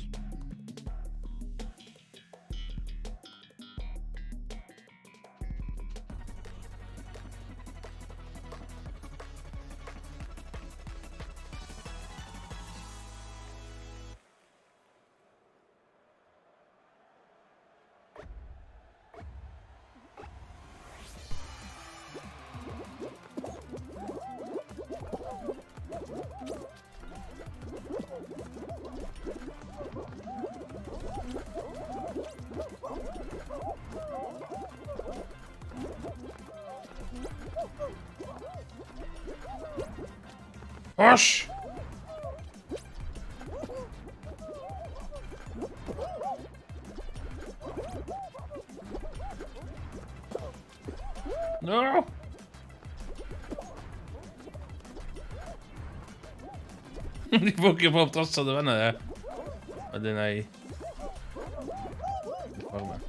Osh! No! Ni fwgio bob drosodd o fanna, ie. Wedyn ai... Ffordd yma.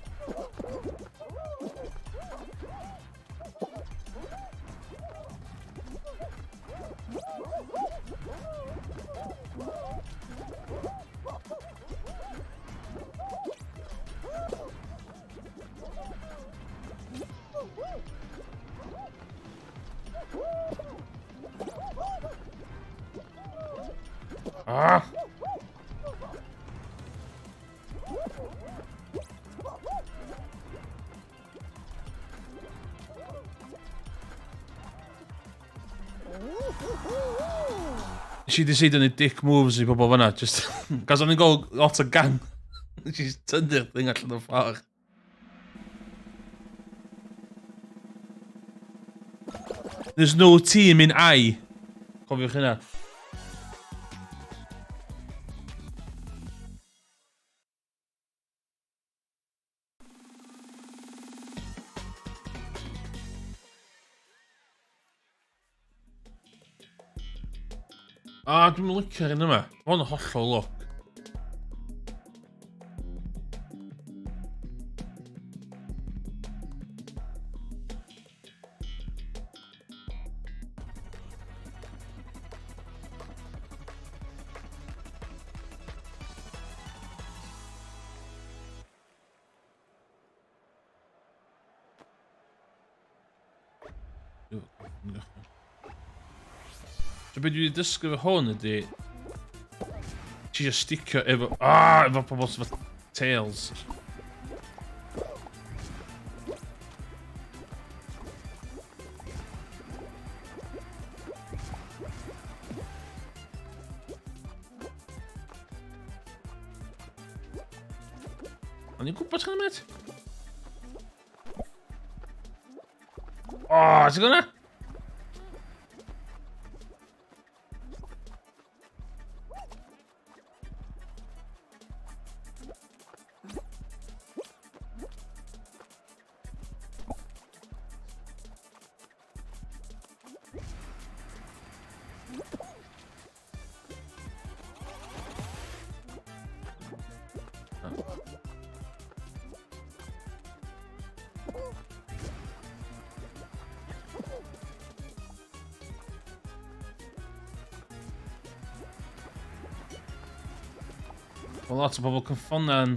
Ah! Nes i ddiseidio neud dick moves i bobl fanna, just... Cos o'n i'n gweld lot o gang. Nes i tynnu'r thing allan o'r ffordd. There's no team in I. Cofiwch hynna. A, dwi'n licio'r un yma. Mae hwn yn hollol look. So beth dwi wedi dysgu efo hwn ydy... Ti eisiau sticio efo... Ah, efo pobl sydd efo tails. O'n i'n gwybod hynny, mate? O, oh, ti'n gwybod? Mae lot o bobl cyffona'n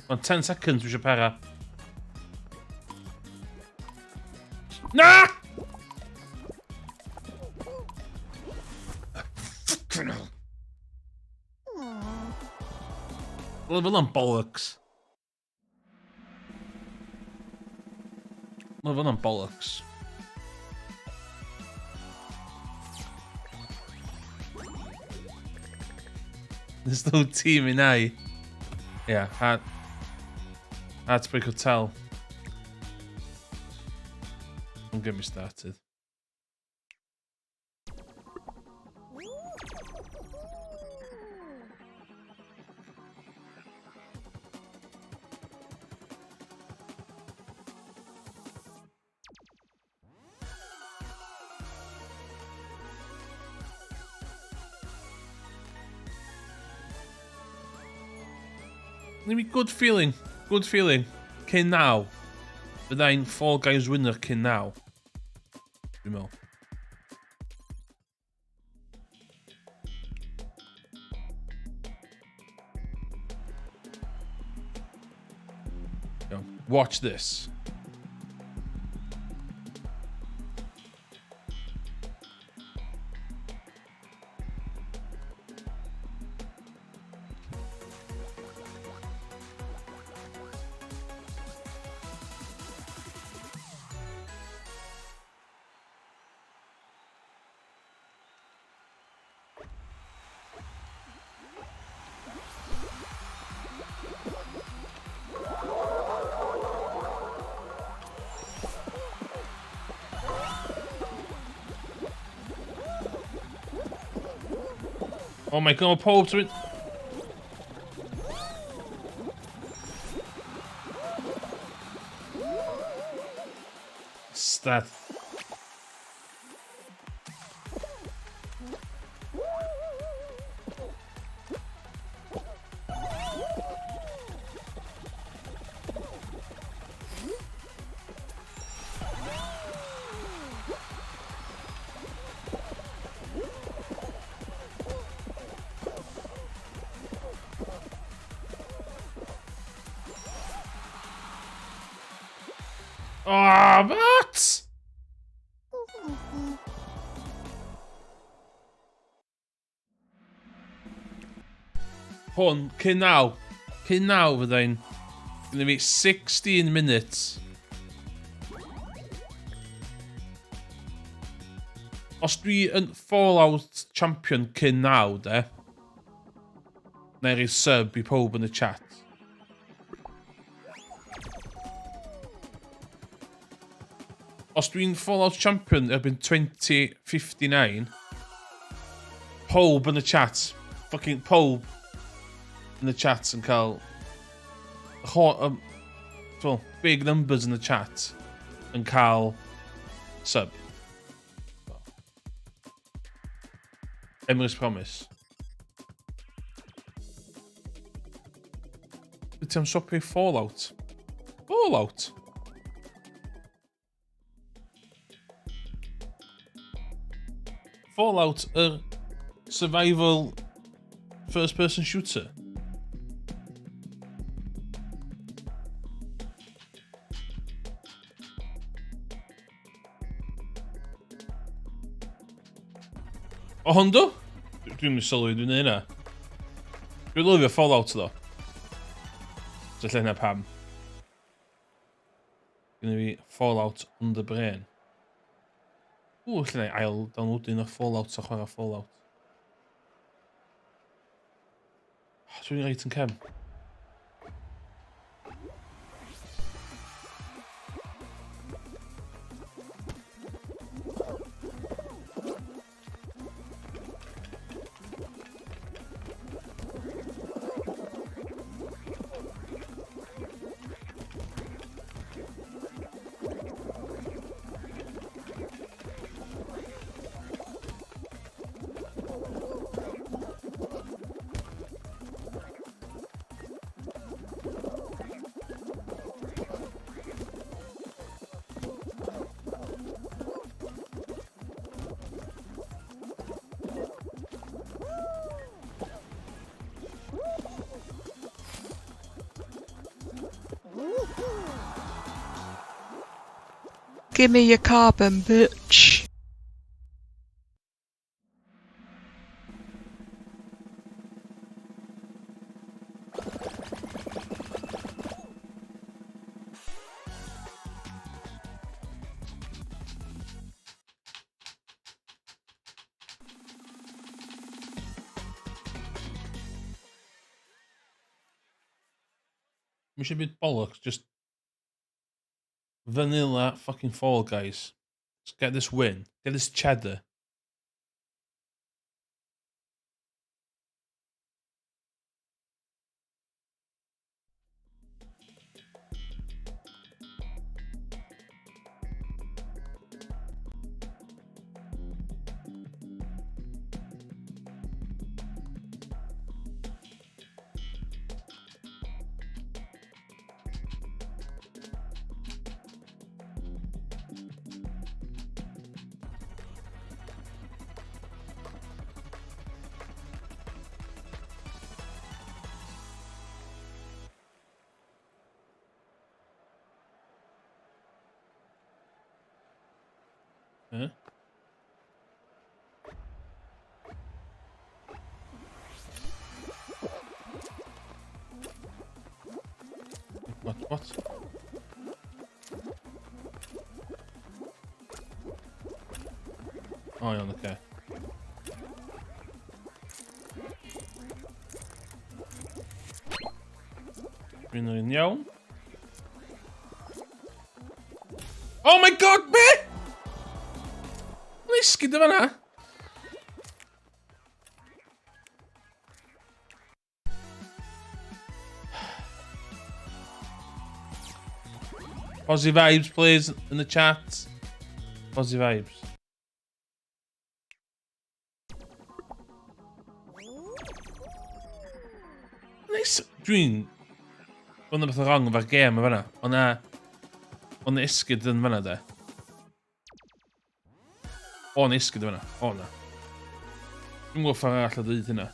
Mae'n 10 seconds dwi eisiau para. Na! Lefel yna'n bollocks. Lefel yna'n bollocks. There's no team in I. Yeah, Heart... Heartbreak Hotel. Don't get me started. Neu good feeling. Good feeling. Cyn naw. Fyddai'n Fall Guys winner cyn naw. Dwi'n meddwl. Watch this. Oh my god, pob ti'n mynd... Stad. Oh, what? Hwn, cyn naw. Cyn naw fyddai'n... Gynna fi 16 minutes. Os dwi yn Fallout champion cyn naw, de, na i roi sub i pob yn y chat. Os dwi'n Fallout champion erbyn 2059, pob yn y chat, fucking pob yn y chat yn cael well, big numbers in the chat yn cael sub. Emrys Promise. Wyt ti am swapio i Fallout? Fallout? Fallout, yr survival first person shooter. O hwn do? Dwi'n mynd sylwi dwi'n neud hynna. Dwi'n lyfio Fallout ddo. So lle hynna pam. Gynna fi Fallout on the brain. Ww, lle na i ail download un o Fallout a chwarae Fallout. Oh, dwi'n reit yn cefn. Give me your carbon, bitch. Mi eisiau byd bollocks, just vanilla fucking Fall Guys. Just get this win. Get this cheddar. Huh? What, what? O, iawn, oce. Okay. Dwi'n un iawn. Oh my god, be? Mae'n esgyd o fanna. Positive vibes, please, in the chat. Positive vibes. Nice. Dwi'n... Ond na beth o wrong efo'r gêm o fanna. Ond na... Ond na esgyd yn fanna, de. O, na esgyd yn fanna. O, na. Dwi'n gwybod ffordd arall o ddweud hynna.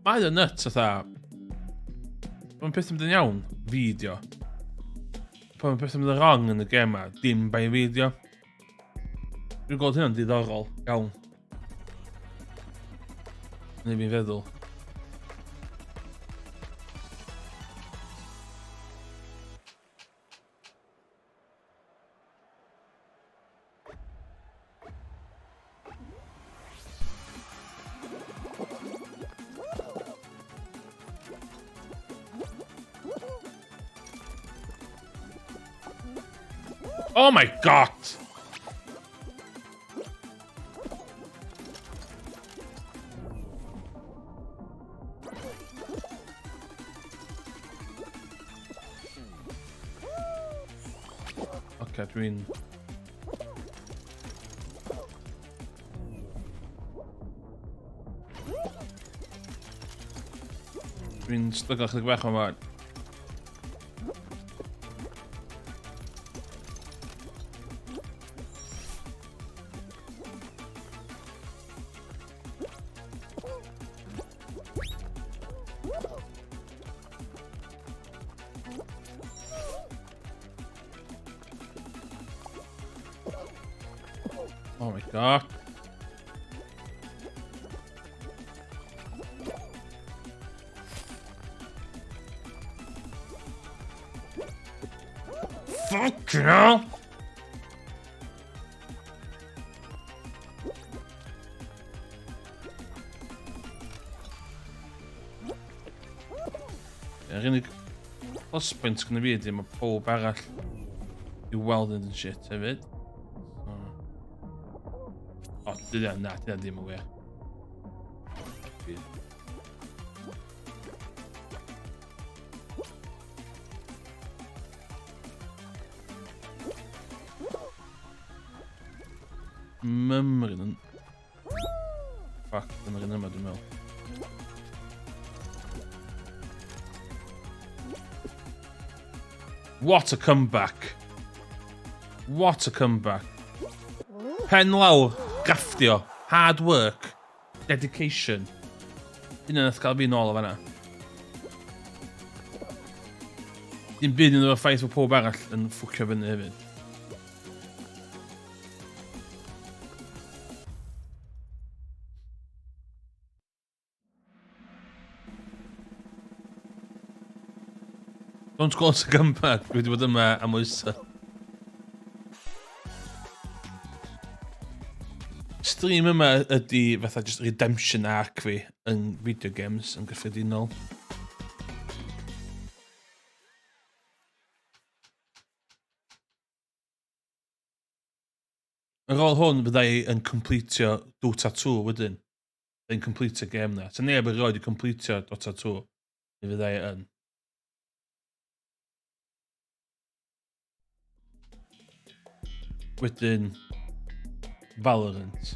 Mae o'n nuts, fatha... Mae'n peth yn mynd yn iawn, fideo. Pan mae peth yn mynd yn wrong yn y gem ma, dim bai fideo. Dwi'n gweld hynna'n diddorol, iawn. Neu fi'n feddwl. Oh my god! Oce, dwi'n... Dwi'n styglo chydig bach o'n fawr. Oh my god. Fuck hell! Yr unig plus point gyda fi ydy mae pob arall i weld yn shit hefyd. So... O, dyna, na, dyna ddim yn wir. Mymryn yn... Fuck, dyna'r un yma dwi'n meddwl. What a comeback. What a comeback. Pen lawr, Grafftio. Hard work. Dedication. Hynna nath gael fi nôl o fanna. Dim byd yn o'r ffaith bod pob arall yn ffwcio fyny hefyd. Don't call us a comeback. Dwi wedi bod yma am oesau. Stream yma ydy fatha just redemption arc fi yn video games yn gyffredinol. Ar ôl hwn, fydda i yn completio Dota 2 wedyn. Fydda i'n completio gêm na. Sa neb erioed i completio Dota 2. Mi fydda i yn. Wedyn, Valorant.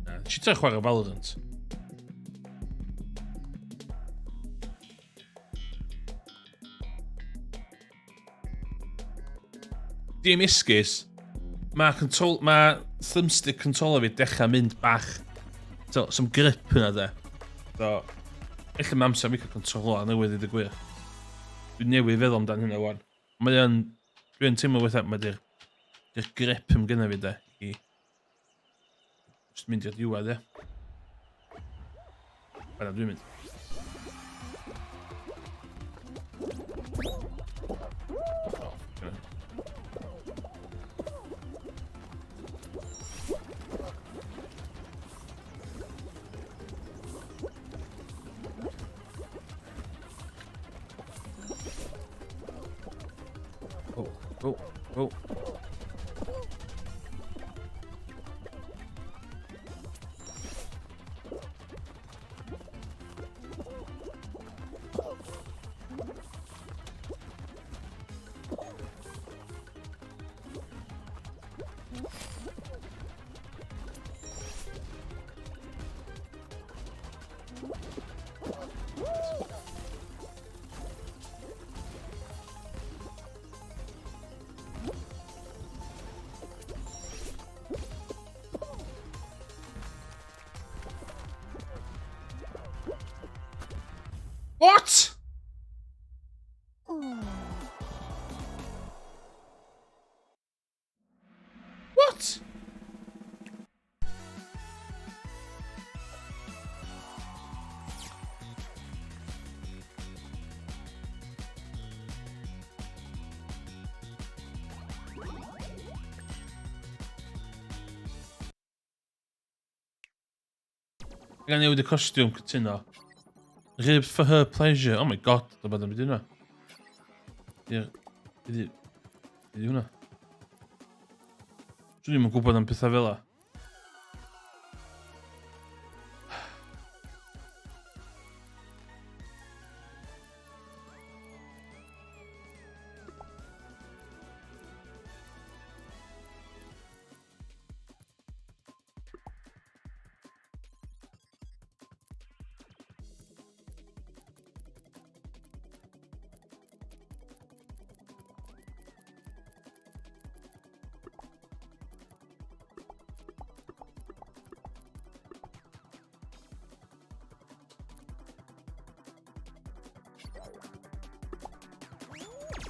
Na, nes i trio chwarae Valorant. Dim esgus. Mae control, mae thumbstick controller fi dechrau mynd bach. So, some grip yna de. So, ella mae amser fi cael controller newydd i ddweud gwir. Dwi'n newydd feddwl amdan hynna wan. Mae o'n... Dwi'n teimlo weithiau, mae di'r di'r grip yn gynna fi de. I just mynd i'r diwedd, ie. Yna dwi'n mynd. Oh, fucking hell. Oh, oh, oh. What? What? Gan newid y costiwm, cytuno. Ribs for her pleasure. Oh my god, dyma beth yn hwnna. Ydy hwnna. Dwi'n ddim yn gwybod am pethau fel la.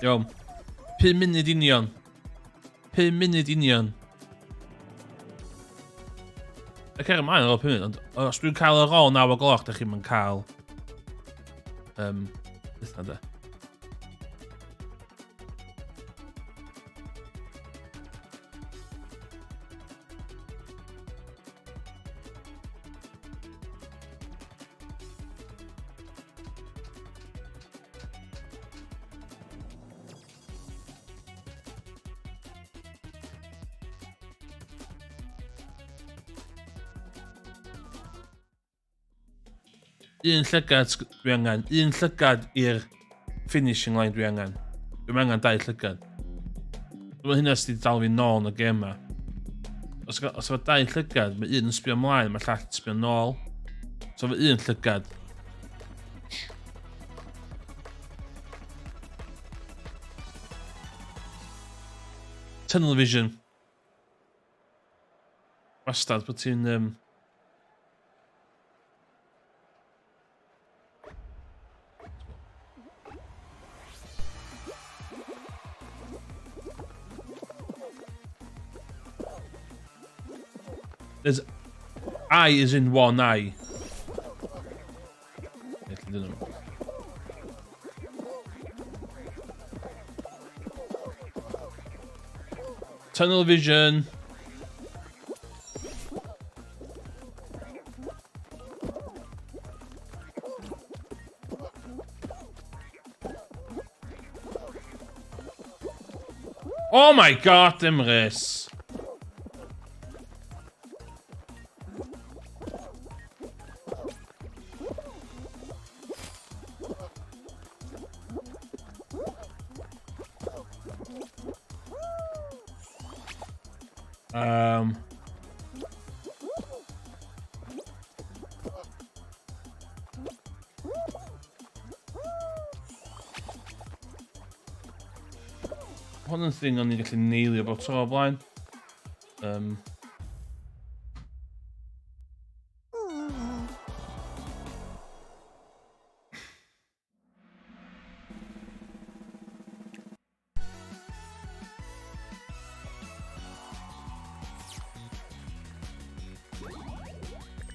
Iawn. 5 munud union. 5 munud union. Y cer ymlaen ar ôl 5 munud, ond os dwi'n cael ar ôl 9 o gloch, da chi'n mynd cael... beth na de. Un llygad dwi angen. Un llygad i'r finishing line dwi angen. Dwi'n angen dau llygad. Dwi'n hynna sydd wedi dal fi nôl yn y gêm ma. Os, os efo dau llygad, mae un yn sbio ymlaen, mae llall yn sbio nôl. So efo un llygad. Tunnel vision. Wastad bod ti'n... Um... There's eye is in one eye. Tunnel vision. Oh my god, Emrys! Um, Hwn yn thing o'n i'n gallu neilio bob tro o blaen. Um,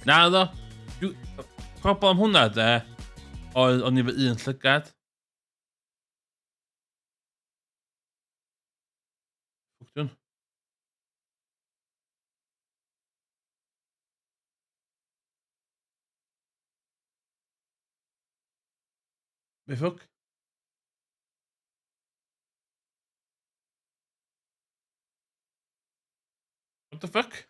Na ddo. Problem hwnna de, oedd o'n i fy un llygad. Ffwc dyn. Be ffwc? What the fuck?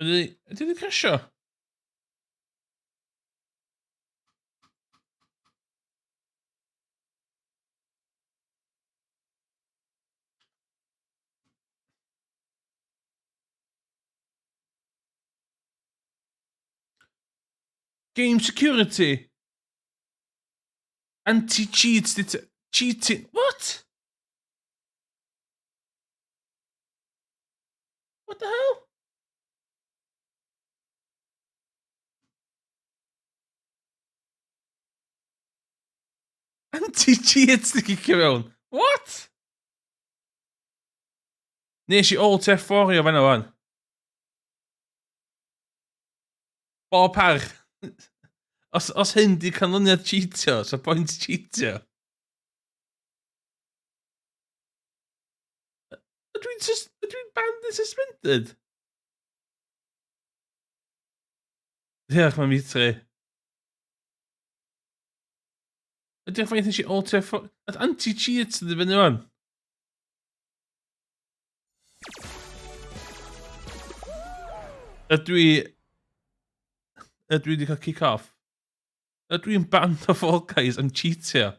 Ydy, ydy wedi crasio? Game security. Anti-cheat. Cheating. What? What the hell? Anti-cheat di cicio mewn. What? Nes i alt F4 o fanna wan. Bob parch. Os, os hyn di canlyniad cheatio, so pwynt cheatio. Ydw i'n ydw i'n banned and suspended? Diolch, mae'n mitri. Ydy'r ffaith nes i alt F4... Nath anti-cheat yn ddibynnu wan. Ydw i... Ydw i wedi cael kick-off? Ydw i'n banned o Fall Guys am cheatio?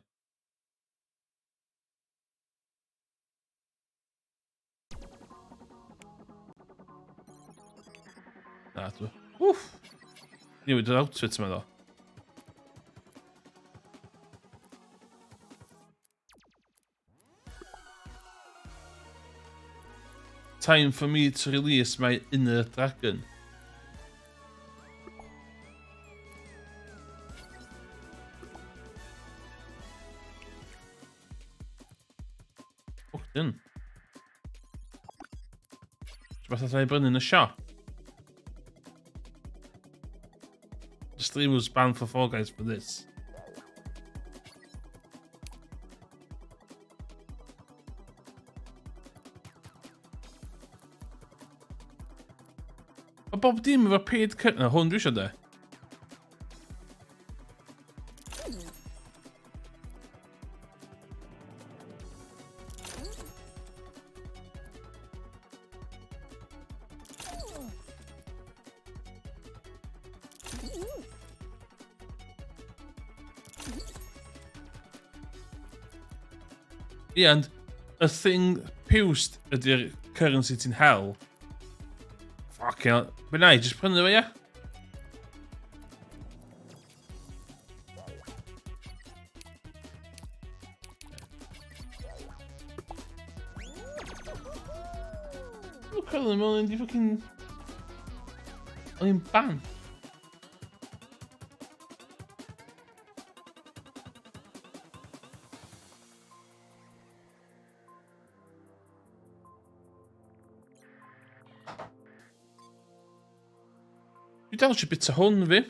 Na, dwi... Wff! Newid yr outfit yma ddo. Time for me to release my inner dragon. Ffwc dyn. Rhywbeth allai brynu yn y siop. The stream was banned for Fall Guys for this. Mae bob dim efo paid cut na hwn dwi eisiau de. Ie, and y thing piwst ydy'r currency ti'n hel. Fucking hell. Be na i, just prynu fo, ie? Dwi'n cofio yn meddwl, di fucking... O'n i'n ban. Dwi dal eisiau bita hwn fi.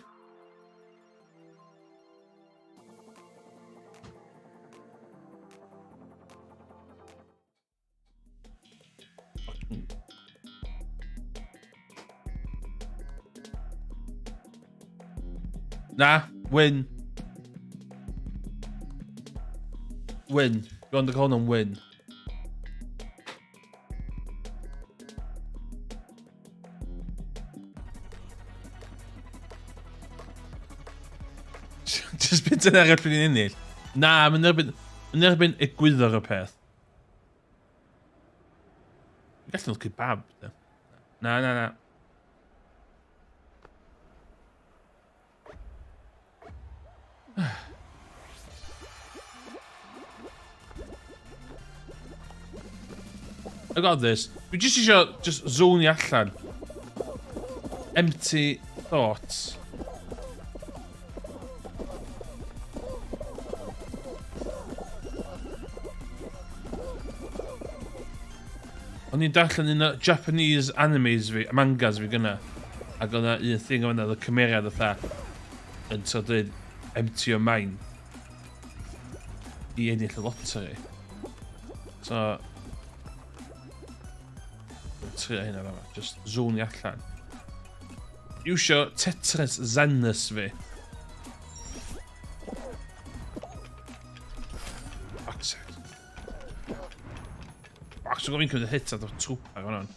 Na, win. Win. Dwi'n ond yn cael hwnna'n win. Just bit yn arall dwi'n ennill. Na, mae'n erbyn, mae'n erbyn egwyddor y peth. Gallu nhw'n kebab. Na, na, na. I got this. Dwi jyst eisiau just zone i allan. Empty thoughts. O'n i'n darllen un o Japanese animes fi, mangas fi gynna. Ac oedd 'na un thing yn fan'na, oedd y cymeriad fatha yn trio dweud empty your mind i ennill y lottery. So, trio hynna fama, just zone i allan. Iwsio Tetris Zenus fi. Fuck's sake. Fuck, so gofyn cymryd y hit ar trwpa fan hwn.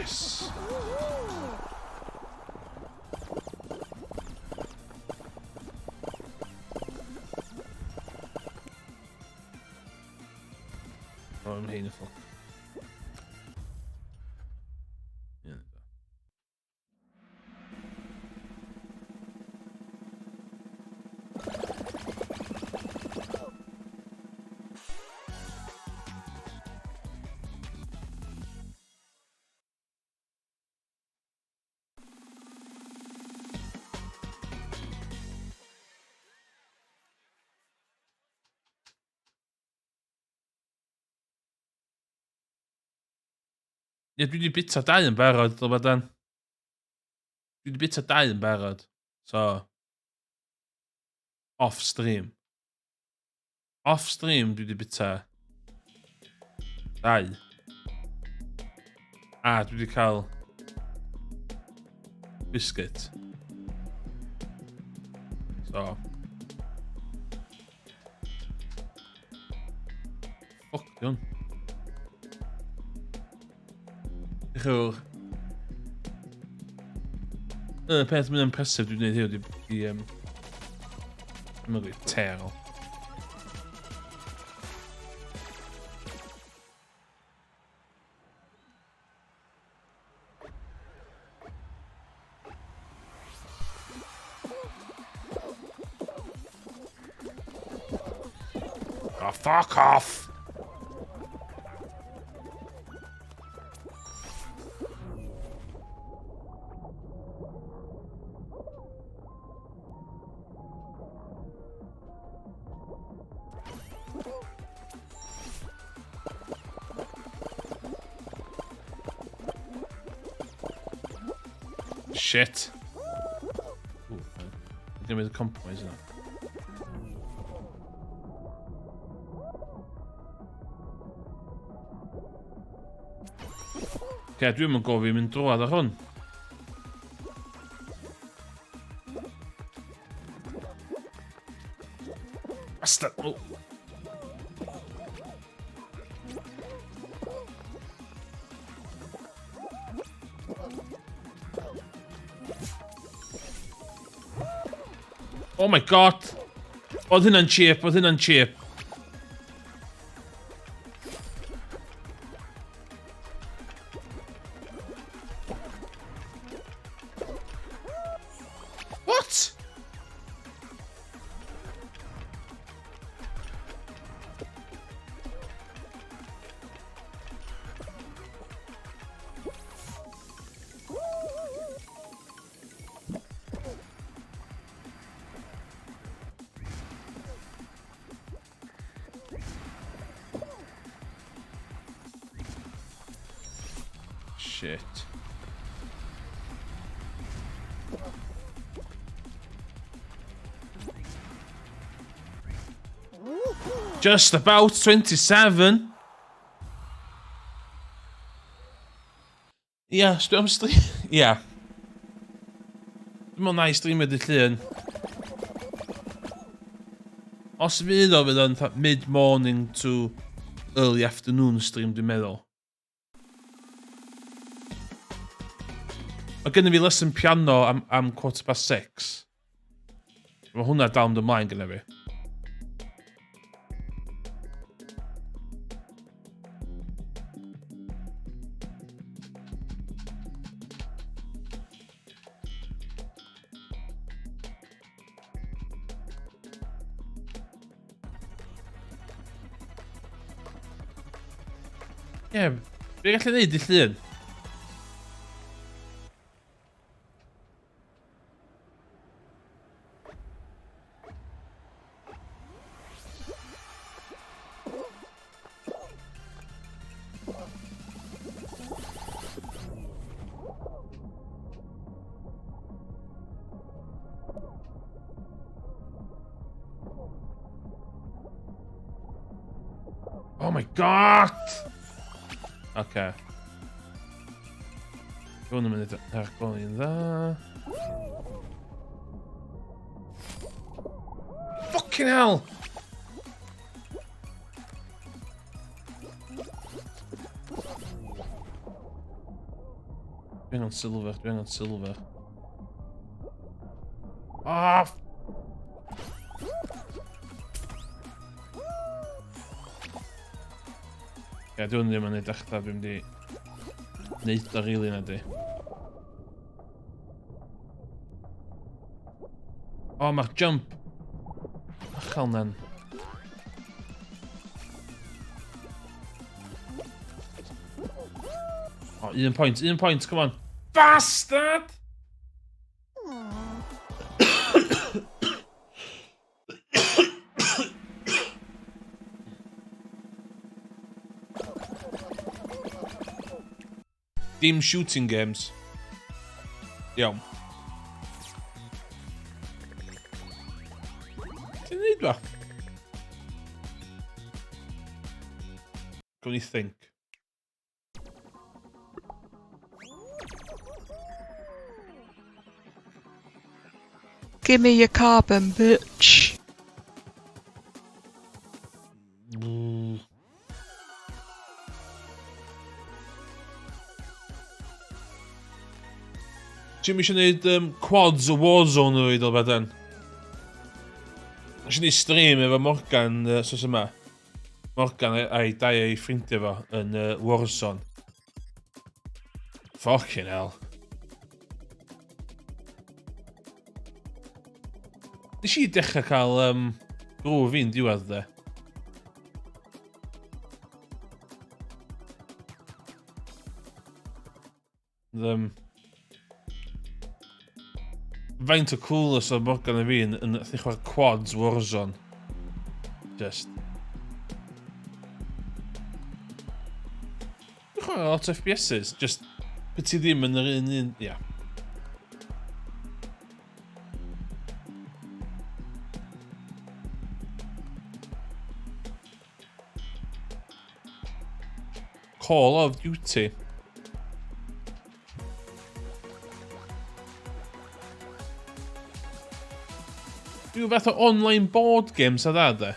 Yes. Oh, I'm painful. Ie, dwi wedi bita dau yn barod, ddo dan. Dwi wedi bita dau yn barod. So, off stream. Off stream dwi wedi bita dau. A dwi wedi cael biscuit. So. Fuck, di hwn. Diolch. Y peth mwy impressive dwi'n gwneud heddiw di... Mae'n gwneud terol. Oh, fuck off! Shit. Ooh, I'm gonna make a compromise yna. Okay, dwi'n mynd gofyn mynd drwad ar hwn. Bastard! Oh. Oh my god! Oedd hynna'n cheap, oedd hynna'n cheap. What? Shit. Just about 27. Ia, yeah, am stream... Ia. Yeah. Dwi'n meddwl na i streamio dy llun. Os fydd o, fydd o'n mid-morning to early afternoon stream, dwi'n meddwl. Mae gennym fi lesson piano am, am 6:15. Mae hwnna dal yn ymlaen gyda fi. Ie, yeah, be gallu neud i llun? Oh my god! Okay. Hwn yn mynd ar goli'n dda. Fucking hell! Dwi angen silver, dwi angen silver. Ah! Ie, dwi'n ddim yn ei dechrau, dwi'n mynd i wneud o rili na di. O, oh, mae'r jump. Achal na'n. O, oh, un pwynt, un pwynt, come on. Bastard! Dim shooting games. Iawn. Ti'n neud fa? Gawn ni think. Give me your carbon, bitch. Ti'n eisiau gwneud quads o Warzone o reid o beth yn? Nes i wneud stream efo Morgan sos yma. Morgan a'i dau o'i ffrindiau fo yn Warzone. Fucking hell. Nes i dechrau cael groove fi'n diwedd de. Faint o coolest oedd Morgan a fi yn yn chwarae quads Warzone. Just. Dwi'n chwarae lot o FPSs, just beth ti ddim yn yr un un, ia. Yeah. Call of Duty. Rhyw fath o online board games a dda, de.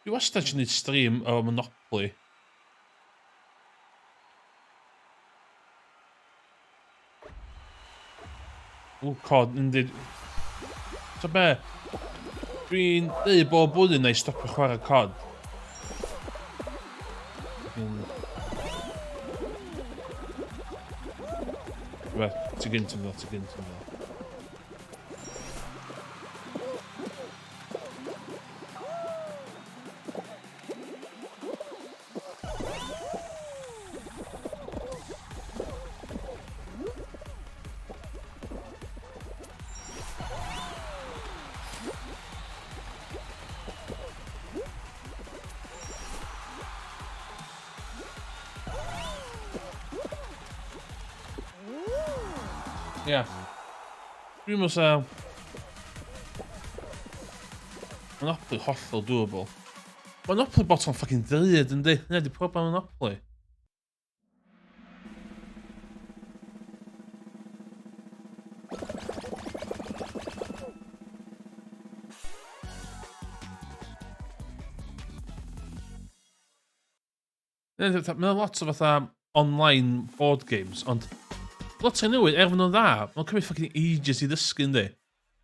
Dwi wastad eisiau gwneud stream o Monopoly. O, cod, yndi. So be? Dwi'n dweud bob blwyddyn na i stopio chwarae cod. Dwi'n... Be, ti gynt yn ddo, ti gynt yn ddo. Ia. Yeah. Dwi'n meddwl sa... Monopoly hollol doable. Monopoly bottom fucking ddrud, yndi? Hynna di problem Monopoly. Mae lot o fatha online board games, ond lot o'r newydd, er fod nhw'n dda, mae'n cymryd fucking ages i ddysgu, yndi?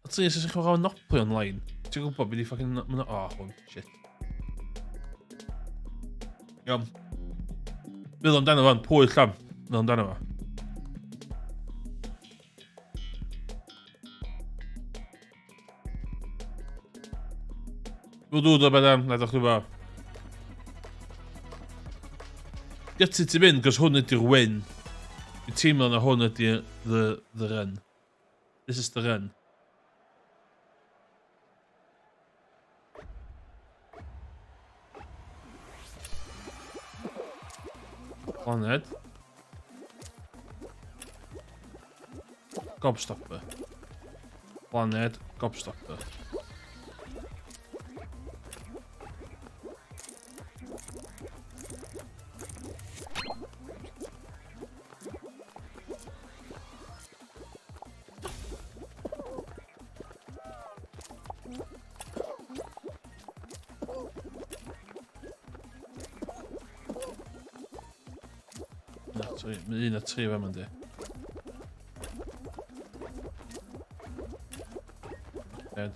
A ti'n eisiau chwarae Monopoly online, ti'n gwybod beth i fucking... Oh, hwn, shit. Iawn. Meddwl amdano fo'n pwyll am. Meddwl amdano fo. Dwi'n dod o beth am, na ddech chi'n fawr. Gutted ti mynd, cos hwn ydy'r win. Dwi'n teimlo na hwn ydy the run. This is the run. Planed. Gobstopper. Planed, Gobstopper. Na, tri. Mae un a tri fan yndi. Dead.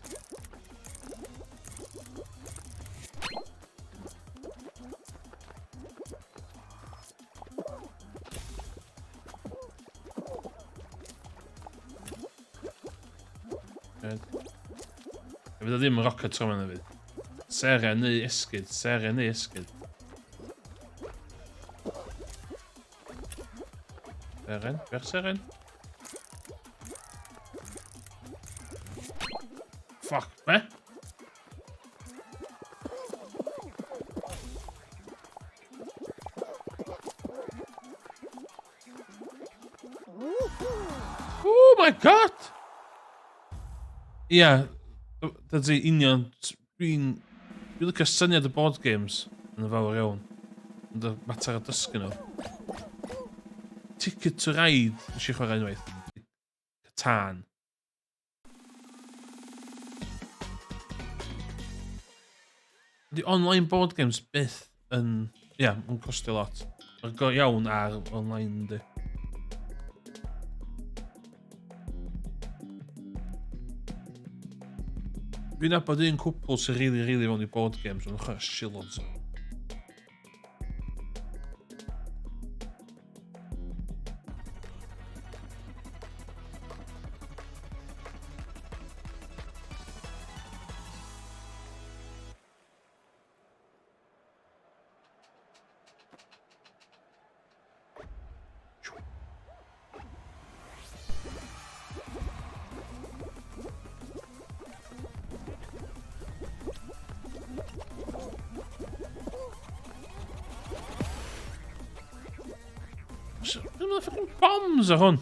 Dead. Fydd o ddim yn rocket tro yma fydd. Seren neu esgyd, seren neu esgyd. Seren, bech seren? Fuck, be? Oh my god! Ia, yeah, dydy union, dwi'n dwi licio syniad y board games yn y fawr iawn. Ond y mater o dysgu nhw. Ticket to Ride, nes i chwarae unwaith. Catan. Di online board games byth yn... Ia, yeah, yn costio lot. Mae'n go iawn ar online, yndi. Dwi'n nabod un cwpl sy'n rili, rili fewn i board games, ond chwarae shitloads o. Ddim yn fucking bombs ar hwn.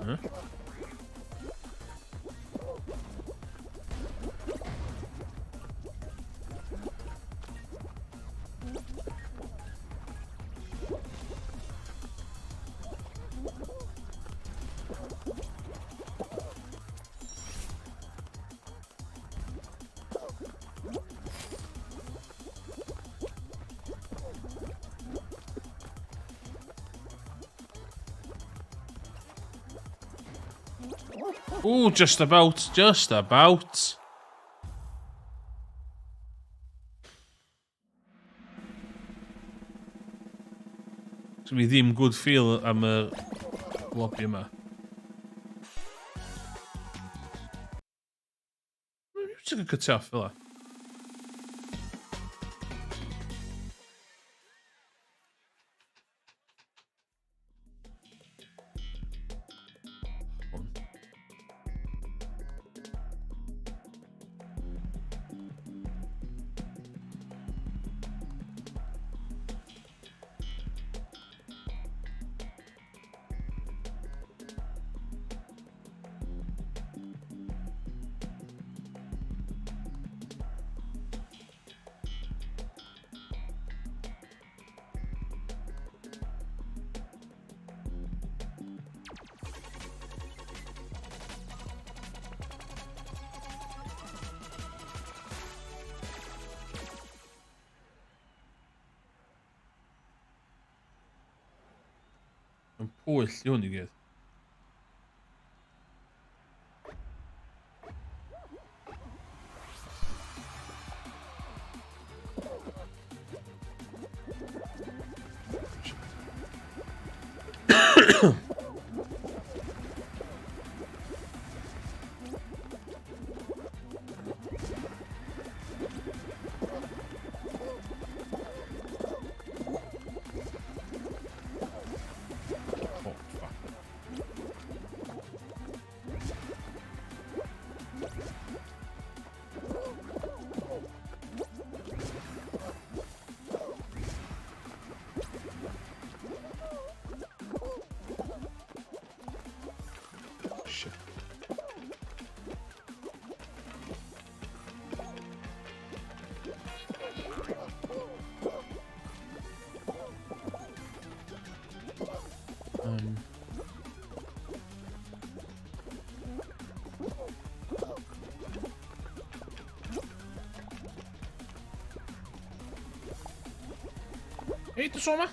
Huh? Ooh, just about, just about. So mi ddim good feel am y lobby yma. Mae'n music yn cut off fel 'a. Hwn. Pwyll i hwn i gyd. Oh, fuck. Shit. Hei, du så meg.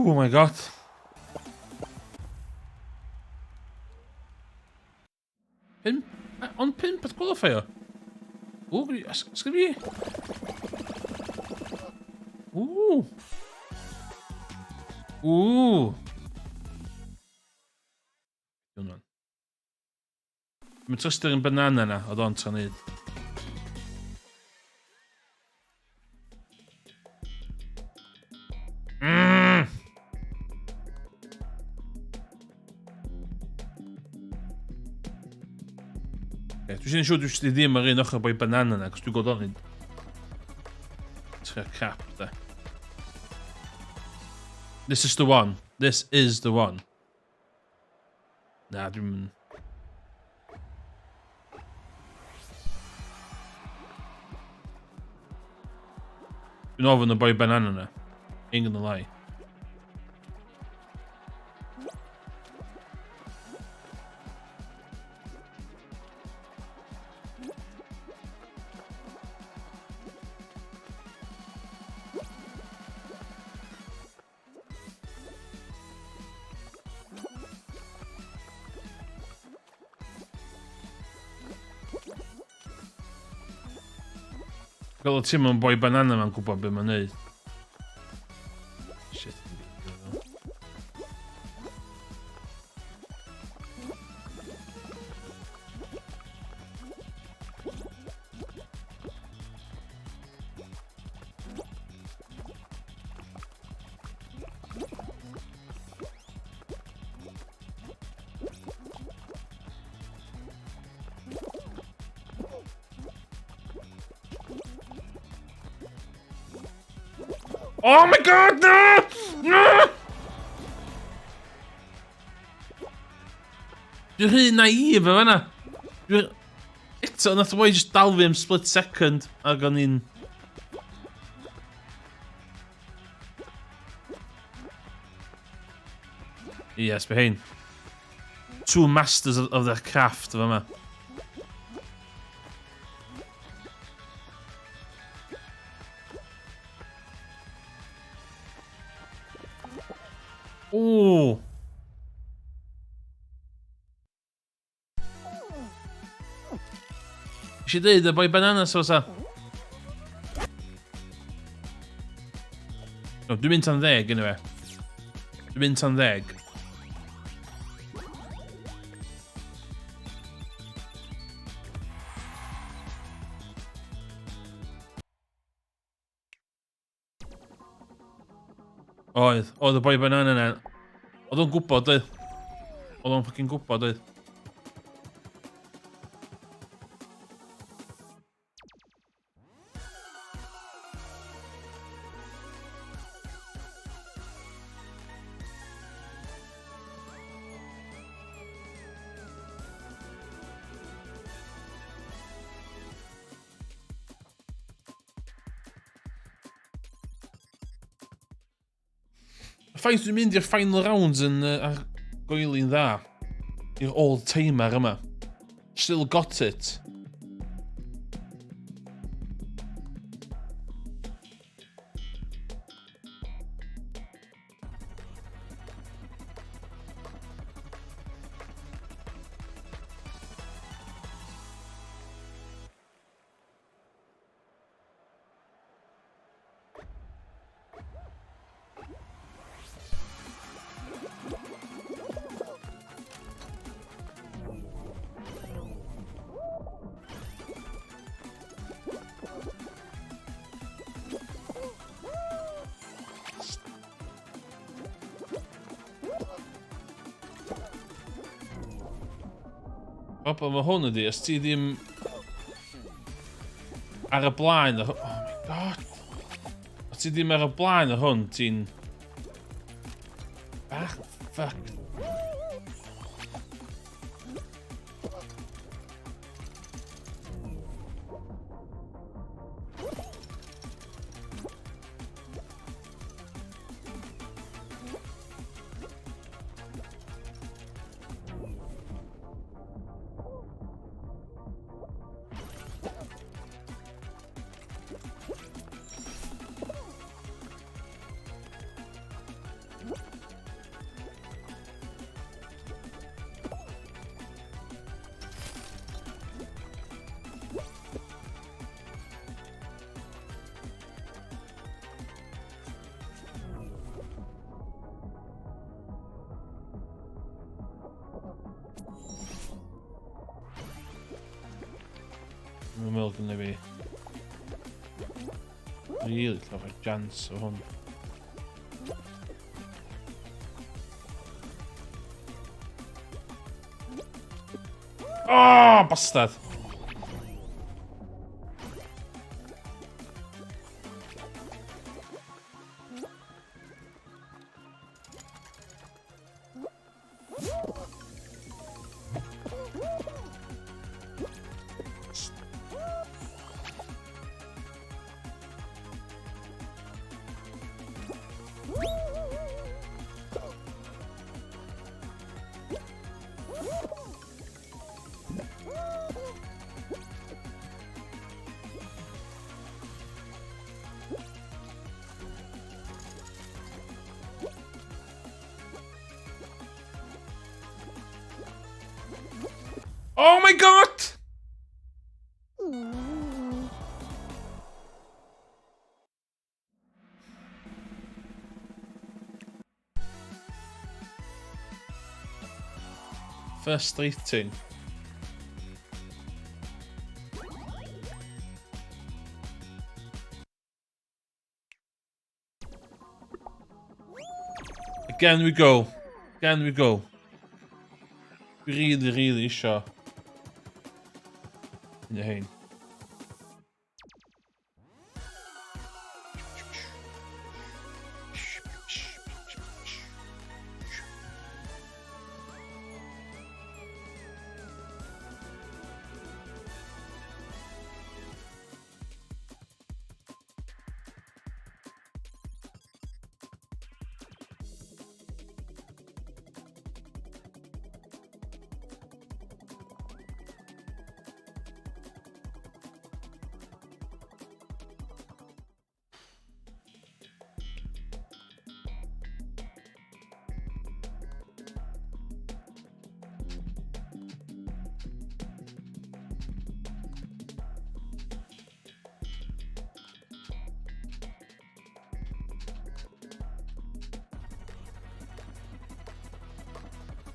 Oh my god. Pump? Ond pump at qualifier? O, sgyn fi? Ww. Ww. Hwnnw. Mae'n trystio'r un banana na, oedd o'n tra'n neud. Okay, dwi eisiau siŵr dwi ddim ar un ochr boi banana na, cos dwi'n gweld o'n trio cap, de. This is the one. This is the one. Na, dwi'n mynd... Dwi'n ofyn y boi banana na. Ain't gonna lie. Fel o ti'n mewn boi banana ma'n gwybod beth mae'n neud. Shit. Oh my god, no! No! Dwi'n rhy naif efo fanna. Dwi'n... Eto, nath o boi just dal fi am split second ac o'n i'n... Yes, behind. Two masters of their craft fa yma. Ww! Nes i ddeud y boi banana sauce a. No, dwi'n mynd tan ddeg, anyway. Dwi'n mynd tan ddeg. Oedd, oedd y boi banana yna. Oedd o'n gwybod, oedd. Oedd o'n ffocin gwybod, oedd. Y ffaith dwi'n mynd i'r final rounds yn uh, argoeli'n dda. I'r old timer yma. Still got it. Problem efo hwn ydi, os ti ddim ar y blaen oh my god. Os ti ddim ar y blaen o hwn, ti'n bach fucked. Dwi'n meddwl gynnu fi really llawer o chance o hwn. Oh, bastard! Oh my god! Frustrating. Again we go. Again we go. Really, really isio. Un o hein.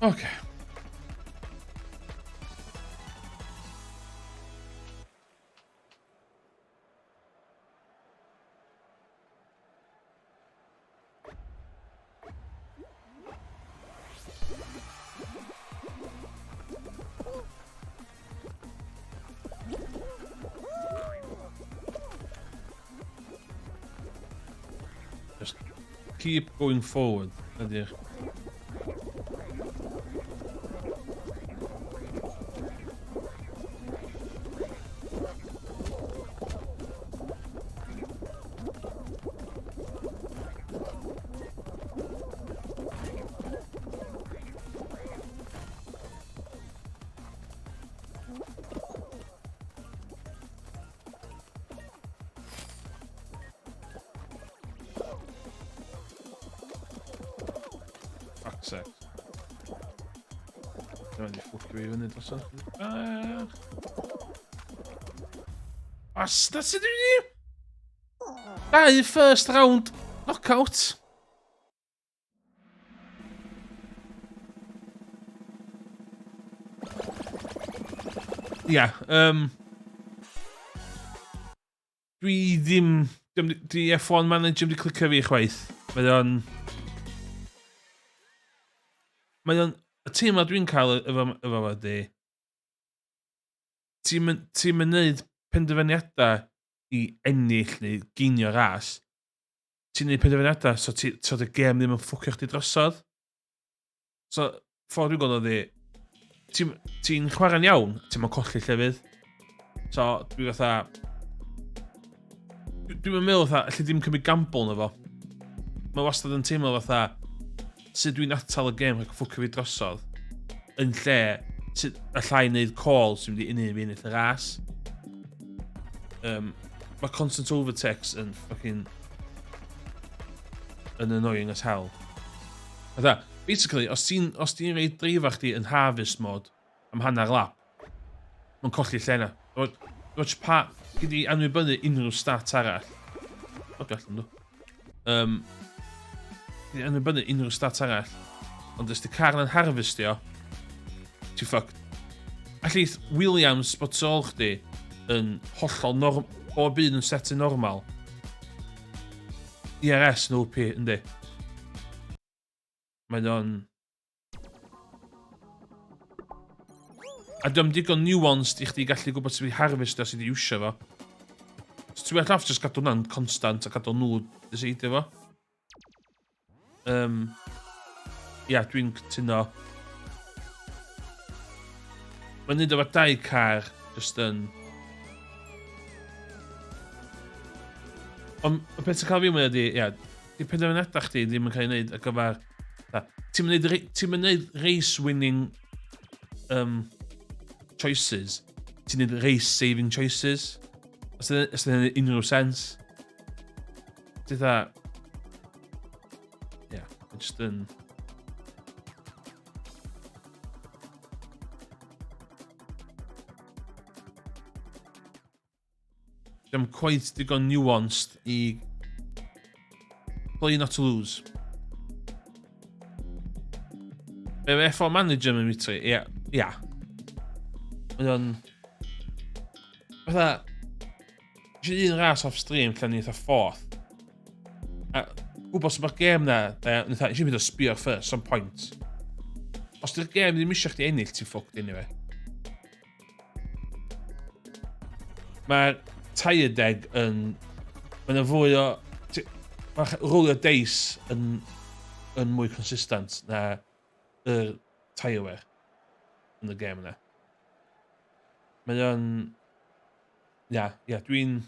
Okay. Just keep going forward, ydy'r... Fuck's sake. Dyma di ffwcio fi fyny drosodd. Bach. Basta sydd wedi... Dau first round knockout. Ia, um, dwi ddim... Di F1 Manager wedi clicio fi chwaith. Mae o'n... Mae o'n... Y teimlad dwi'n cael efo, efo fo di... Ti'n ti mynd neud penderfyniadau i ennill neu geinio ras. Ti'n neud penderfyniadau so, ti, so dy gêm ddim yn ffwcio chdi drosodd. So, ffordd dwi'n gweld o ddi, ti'n ti chwarae'n iawn, ti'n ma'n colli llefydd. So, dwi fatha... Dwi'n meddwl fatha, allu ddim cymryd gamble na fo. Mae wastad yn teimlo fatha, sut dwi'n atal y gêm rhag ffwcio fi drosodd, yn lle, sut allai wneud call sy'n mynd i unig fi ennill y ras. Mae constant overtakes yn fucking yn annoying as hell. Fatha, basically, os ti'n os ti'n rhaid dreifo chdi yn harvest mode am hanner lap, mae'n colli lle na. Watch pa, gyd i anwybyddu unrhyw stat arall. O, dwi allan dw. Gyd i anwybyddu unrhyw stat arall. Ond os di car na'n harvestio, ti fucked. Allith Williams bod tu ôl chdi yn hollol norm, bob un yn set yn normal. ERS yn OP, yndi. Mae o'n... A diolch digon nuanced i chdi gallu gwybod sut i harvest a sut i iwsio fo. So ti'n well off just gadw hwnna'n constant a gadw nhw decidio fo. Ia, dwi'n cytuno. Mae'n neud efo dau car, just yn... Ond y peth sy'n cael fi mwy ydi, ia, di penderfyniadau chdi ddim yn cael ei wneud ar gyfer... Ti'n mynd ti mynd race winning choices, ti'n mynd race saving choices. Os ydy'n unrhyw sens. Ti'n dda... Ia, just yn... Dim quite digon nuanced i play not to lose. Be F1 Manager mae'n mitri? Ia. Ia. Mae o'n... Fatha... Nes un ras off stream lle ni eitha fourth. A gwybod sut mae'r gêm na, nes i mynd o sbio first, some point. Os di'r gêm ddim eisiau chdi ennill, ti'n fucked anyway. Mae'r tyre deg yn... Mae yna fwy o... Mae rolio dice yn mwy consistent na yr tyre wear yn y gêm yna. Mae o'n... Ia, ia, dwi'n...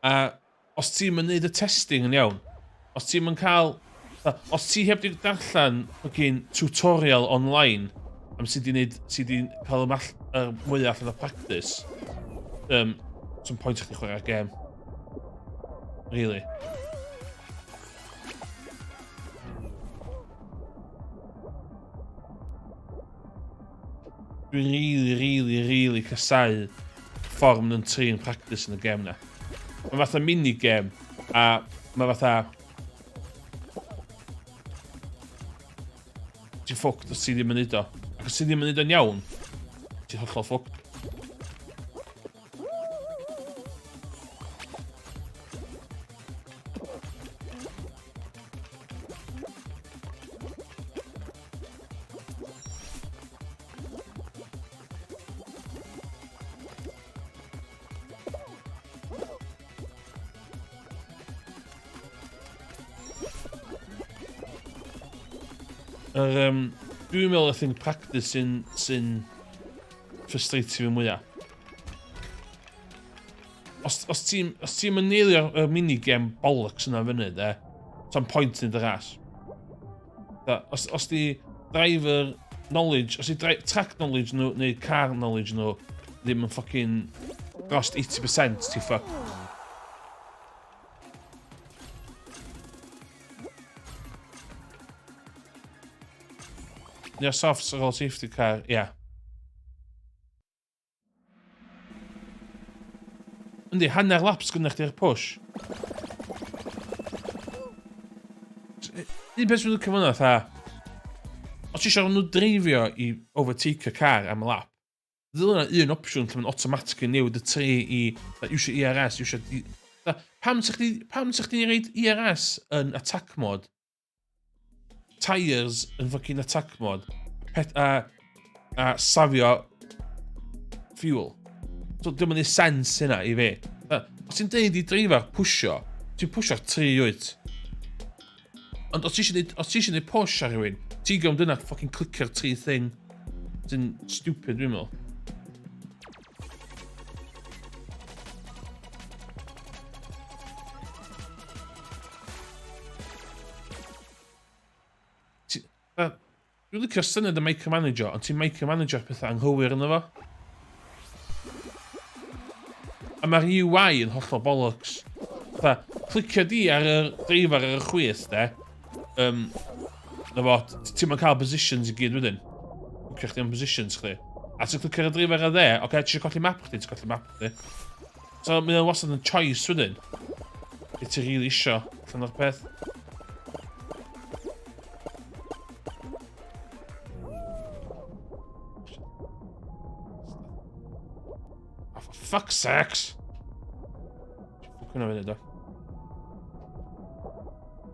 A os ti'n mynd neud y testing yn iawn, os ti'n mynd cael... Os ti heb di darllen fucking tutorial online am sut i neud, sut i cael y, mall, y mwyaf allan o practice, some point chdi chwarae'r gêm. Really. Dwi'n really, really, really casau ffordd maen nhw'n trin practice yn y gêm na. Mae fatha mini-game, a mae fatha... fucked os ti ddim yn neud o. Ac os ti ddim yn neud o'n iawn, ti'n hollol fucked. Yr, um, dwi'n meddwl y thing practice sy'n sy frustratio fi mwyaf. Os, os ti'n os ti yn neilio'r y minigame bollocks yna fyny, de, sa'n point yn dy ras. Da, os, os di driver knowledge, os di track knowledge nhw, neu car knowledge nhw, ddim yn fucking dros 80%, ti fuck. Ia, softs ar ôl safety car, ia. Yeah. Yndi, hanner laps gyda chdi'r push. Un peth dwi'n licio fyna, fatha... Os ti eisiau nhw dreifio i overtake y car am y lap, ddylai yna un opsiwn lle mae'n automatically newid y tri i... Iwsio ERS, iwsio... Pam sa chdi, pam sa chdi'n reid ERS yn attack mode? Tires yn fucking attack mode. Pet, a, a safio fuel. So, dim yn ei sens hynna i fi. Os ti'n deud i dreifar pwysio, ti'n pwysio'r tri wyt. Ond os ti eisiau os ti eisiau neud push ar rhywun, ti'n gwybod dyna fucking clicio'r tri thing. Sy'n stupid, dwi'n meddwl. Dwi'n licio'r syniad y micromanager, ond ti'n micromanager pethau anghywir yna fo. A mae'r UI yn hollol bollocks. Fatha, clicio di ar y dreifar ar y chwith, de. Um, na fo, ti'n ma'n cael positions i gyd wedyn. Clicio chdi am positions chdi. A ti'n clicio ar y dreifar ar y dde, oce, okay, ti eisiau colli map chdi, ti'n colli map chdi. So mae o'n wastad yn choice wedyn. Be ti rili isio allan o'r peth. Oh, for fuck's sakes! Ffwc hwnna fyny, do.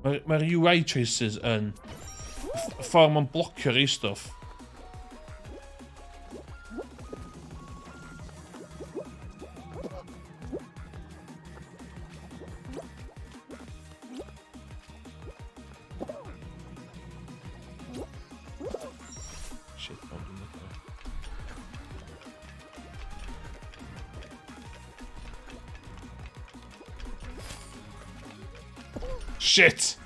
Mae'r mae UI choices yn... Y ffordd mae'n blocio'r ei stwff. Shit, no, dwi'n licio. Shit!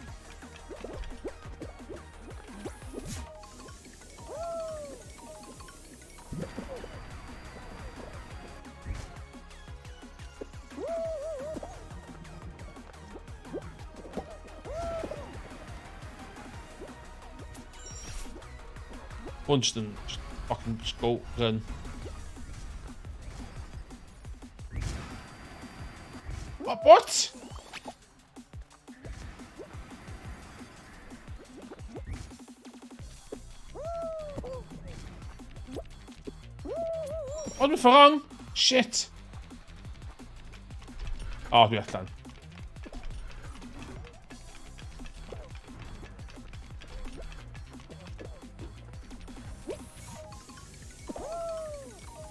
Punch them, just fucking just go, run. What? What? O, dwi'n ffordd wrong! Shit! O, oh, dwi allan.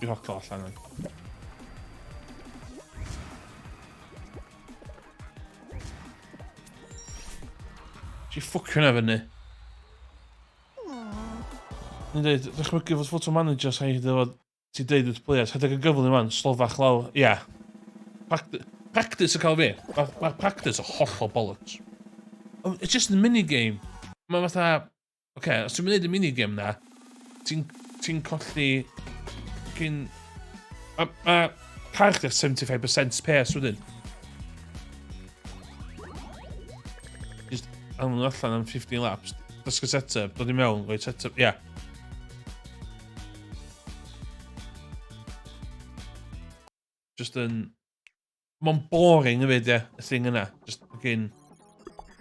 Dwi'n hollol allan. Ti ffwcio hwnna fyny. Ni'n dweud, dychmygu fod photo manager sa'n ei fod ti'n deud wrth players, rhedeg yn gyflym wan, slofach lawr, ie. Yeah. Practice yn cael fi. Mae'r ma practice yn hollol bollocks. It's just a minigame. Mae fatha, Oce, okay, os ti'n mynd y minigame na, ti'n ti colli... Cyn... Mae ma car chdi ar 75% pace wedyn. Just anfon nhw allan am 15 laps. Dysgu setup, dod i mewn, rhoi setup, ie. Yeah. Just yn... Mae'n boring hefyd, ie, y thing yna. Just fucking...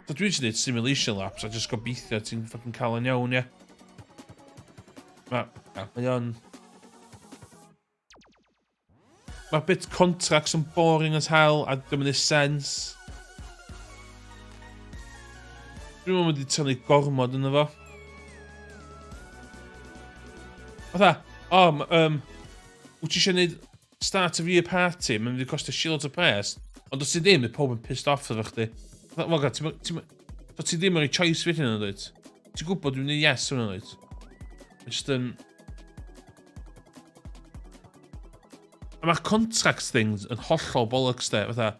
So dwi eisiau gwneud simulation laps a just gobeithio ti'n fucking cael yn iawn, ie. Mae, mae o'n... Mae'r bit contracts yn boring as hell a dim yn sense. Dwi'n meddwl wedi tynnu gormod yno fo. Fatha, o, oh, wyt ti eisiau gwneud start of year party, mae'n mynd i costio shitloads o pres, ond os ti ddim, bydd pob yn pissed off efo chdi. Wel, god, ti'n so ti ddim yn rhoi choice fi hyn yn dweud. Ti'n gwybod dwi'n mynd yes yn dweud. Just yn... A mae'r contract things yn hollol bollocks de, fatha...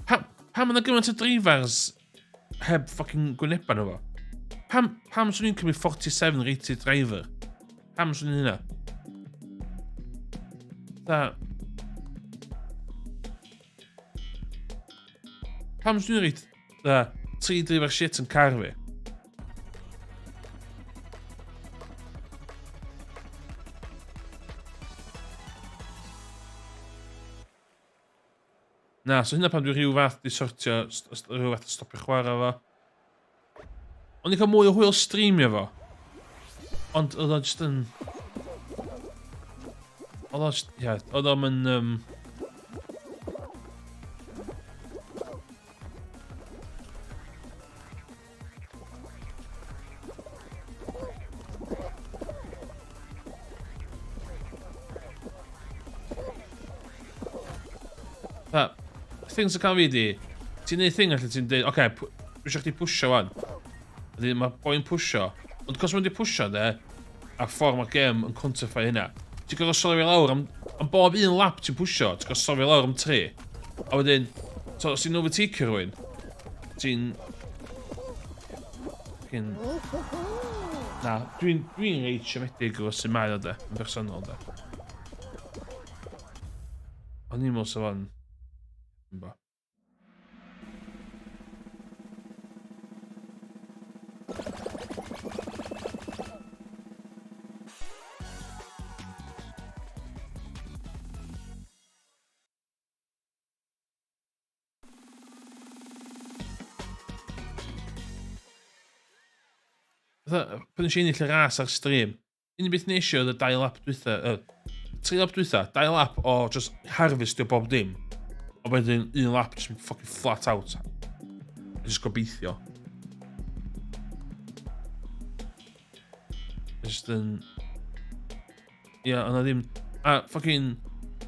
Pam, pam yna gymaint o drivers heb fucking gwynebau nhw fo? Pam, pam swn i'n cymryd 47 rated driver? Pam swn i'n hynna? Da. Pam swn i'n rhaid... Da, tri driver shit yn car fi? Na, so hynna pan dwi rhyw fath di sortio, rhyw fath o stopio chwarae fo. O'n i'n cael mwy o hwyl streamio fo. Ond oedd o just yn... Oedd o just... Ie, oedd o'n mynd... Fatha, thing sy'n cael fi di, ti'n neud thing allan ti'n dweud, oce, okay, dwi eisiau chdi pwysio wan. Wedyn mae boi'n pwysio. Ond cos mae'n di pwysio de, a'r ffordd mae'r gem yn quantify hynna, ti'n gorfod sylwi lawr am, am bob un lap ti'n pwysio, ti'n gorfod sylwi lawr am tri. A wedyn, so os ti'n overtake rhywun, ti'n... Fucking... Na, dwi'n dwi reit siomedig efo sy'n mae o de, yn bersonol de. O'n i'n meddwl sa fo'n... Bo. Fatha, pan nes i ennill y ras ar stream, Unig beth nes i oedd y dau lap dwytha, tri lap dwytha, dau lap o just harvestio bob dim. A wedyn un lap just fucking flat out. A just gobeithio. Just yn... Ia, yeah, o'na ddim... A fucking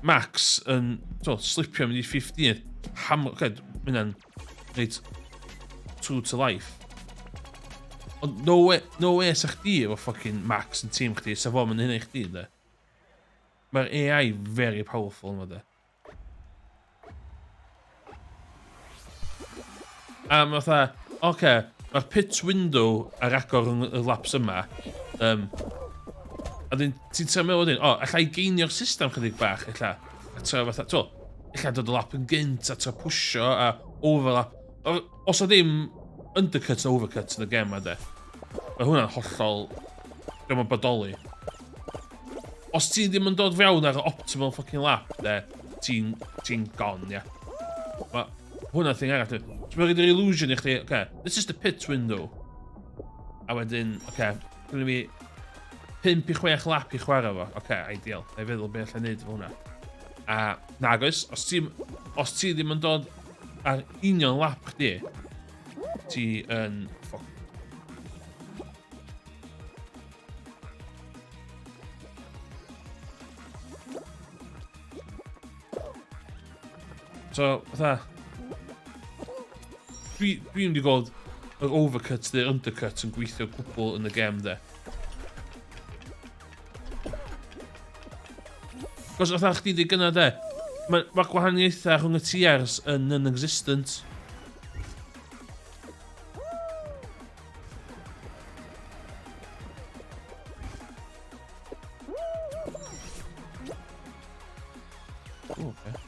Max yn, so, slipio mynd i 15th. Ham... Okay, mae hynna'n reit true to life. Ond no way, no way sa chdi efo fucking Max yn tîm chdi, sa fo'n mynd hynny i chdi, de. Mae'r AI very powerful yma, de. A mae fatha, oce, okay, mae'r pit window ar agor yn y laps yma. Um, a dyn, ti'n trio meddwl wedyn, o, oh, allai geinio'r system chydig bach, ella. A trio fatha, to, ella dod y lap yn gynt a trio pwysio a overlap. O, os o ddim undercut a overcut yn y gem ma de. Mae hwnna'n hollol... Dwi'n yn bodoli. Os ti ddim yn dod fewn ar y optimal fucking lap, de, ti'n ti gone, ia. Yeah. Mae hwnna'n thing arall. Ti'n rhaid yr illusion i chdi, okay, this is the pit window. A wedyn, okay, dwi'n mi 5 i 6 lap i chwarae fo. Okay, ideal. Na i feddwl beth allai wneud efo hwnna. A nag oes, os ti, os ti ddim yn dod ar union lap chdi, ti yn... Fuck. So, fatha... Dwi'n dwi mynd i gweld yr overcut neu'r undercut yn gweithio gwbl yn y gem, de. Cos fatha chdi di gynna de, mae ma gwahaniaethau rhwng y tiers yn non-existent. Oh, okay.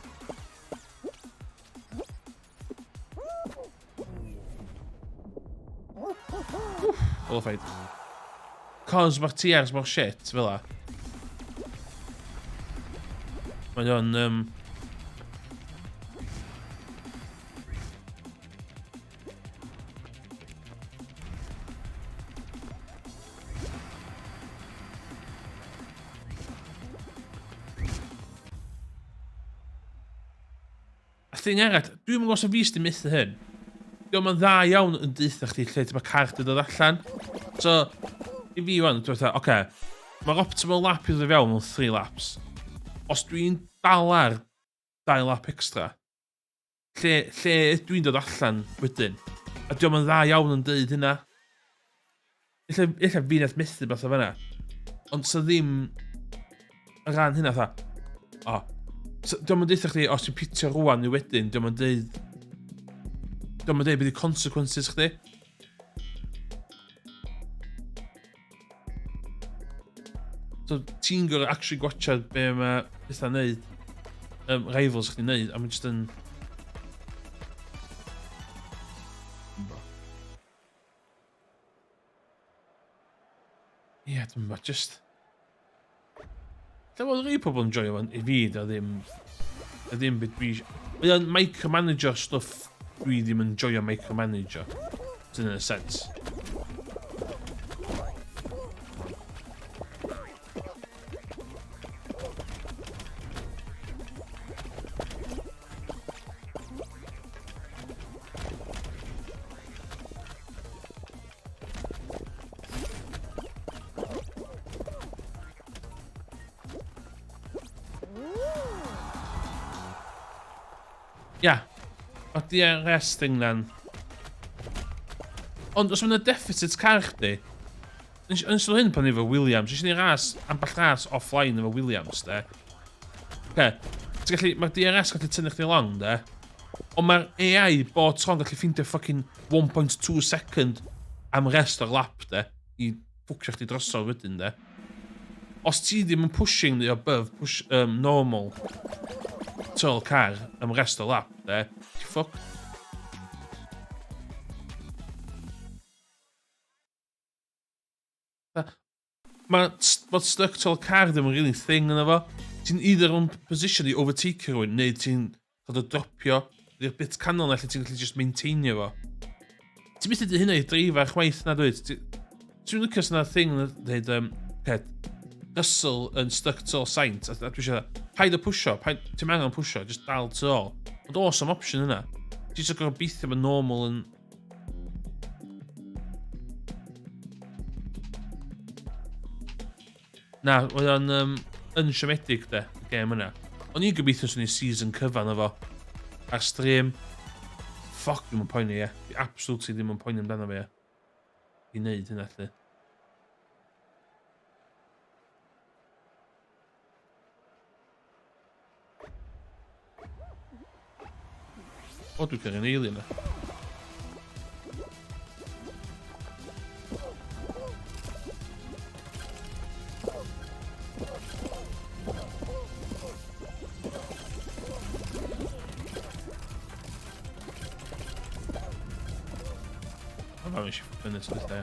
Qualified. Cos mae'r TRs mor shit fel la. Mae o'n... Um... A thing arall, dwi'n gwybod os y fi sydd methu hyn. Diolch yn dda iawn yn deutha chdi lle mae car chdi dod allan. So, i fi wan, dwi'n fatha, oce, okay, mae'r optimal lap i ddod i fewn mewn 3 laps. Os dwi'n dal ar 2 lap extra, lle, lle ydw i'n dod allan wedyn? A diolch yn dda iawn yn deud hynna. Ella, ella fi nath methu beth o fanna. Ond sa ddim y ran hynna, fatha, o, oh, so, diolch yn deutha chdi, os ti'n pitio rwan neu wedyn, diolch yn deud, diolch yn deud beth yw consequences chdi. So, ti'n gorau actually gwachad be mae pethau'n neud, rivals chdi'n neud, a mae'n just yn... Ie, yeah, dwi'n meddwl, just... Lle bod rhai pobl yn joio fan, i fi, da ddim... Da ddim beth dwi... Mae o'n micromanager stuff dwi ddim yn joio micromanager. Sy'n yn y sense. Ia. Mae DRS thing na'n... Ond os mae'n deficit car chdi, yn ystod hyn pan efo Williams, eisiau ni ras, ambell ras offline efo Williams, de. Oce, ti'n gallu, mae'r DRS gallu tynnu chdi long, de. Ond mae'r AI bod tro'n gallu ffeindio fucking 1.2 second am rest o'r lap, de, i ffwcio chdi drosodd wedyn, de. Os ti ddim yn pushing the above push, normal tol car am rest o'r lap, de, ti fucked. Mae bod stuck to car ddim yn really thing yna fo. Ti'n either yn position i overtake rhywun, neu ti'n cael dy dropio i'r bit canol na lle ti'n gallu just maintainio fo. Ti'n methu dy hynna i dreifar chwaith na dweud. Ti'n licio sy'n thing yn dweud, okay, Russell yn stuck to Sainz, a dwi eisiau, paid o pwysio, paid, ti'n angen pwysio, just dal tu ôl. Ond oes am option yna. Ti'n just gorfod gobeithio bod normal yn Na, oedd o'n yn siomedig de, y gêm yna. O'n i'n gobeithio swn i season cyfan efo ar stream. Fuck, ddim yn poeni, ie. Fi absolutely ddim yn poeni amdano fe, ie. I wneud hynna, lle. O, dwi'n cael un alien na. O, mae'n eisiau ffwc yn ystod.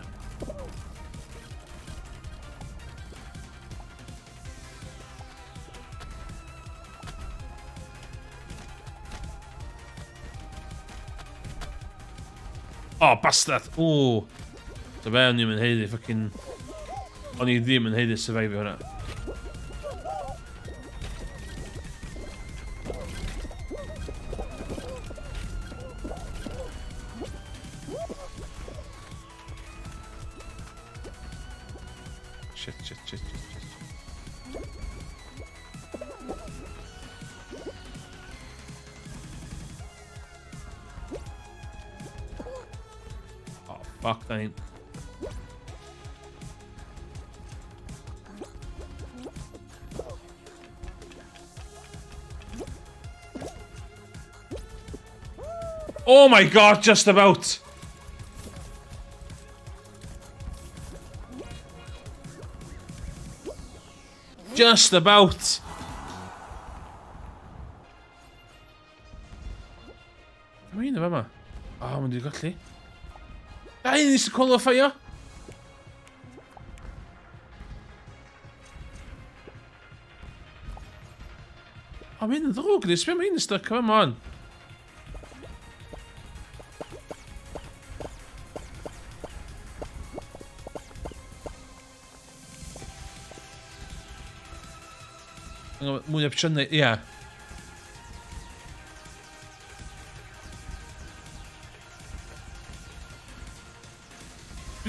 Oh, bastard! Ooh. So fe o'n i'n mynd heiddi, fucking... O'n i ddim yn heiddi survivio hwnna. Shit, shit, shit, shit, shit. Oh, fuck, that ain't... Oh my god, just about! Just about! Dwi'n un yma. O, oh, mae'n di golli. Da un sy'n qualifio! O, mae'n ddrwg, nes beth mae'n stuck yma, man. Mwy o opsiynau, ia.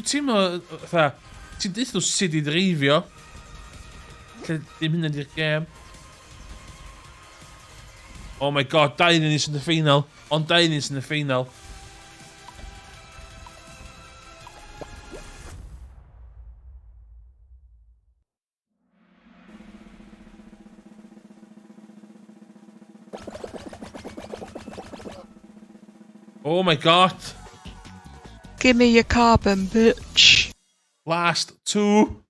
Dwi'n teimlo, fatha, ti'n deutha nhw sut i ddreifio. Lle dim hynna di'r gêm. Oh my god, dau yn sy'n y ffeinal. Ond dau yn sy'n y ffeinal. Oh my god. Give me your carbon, bitch. Last two.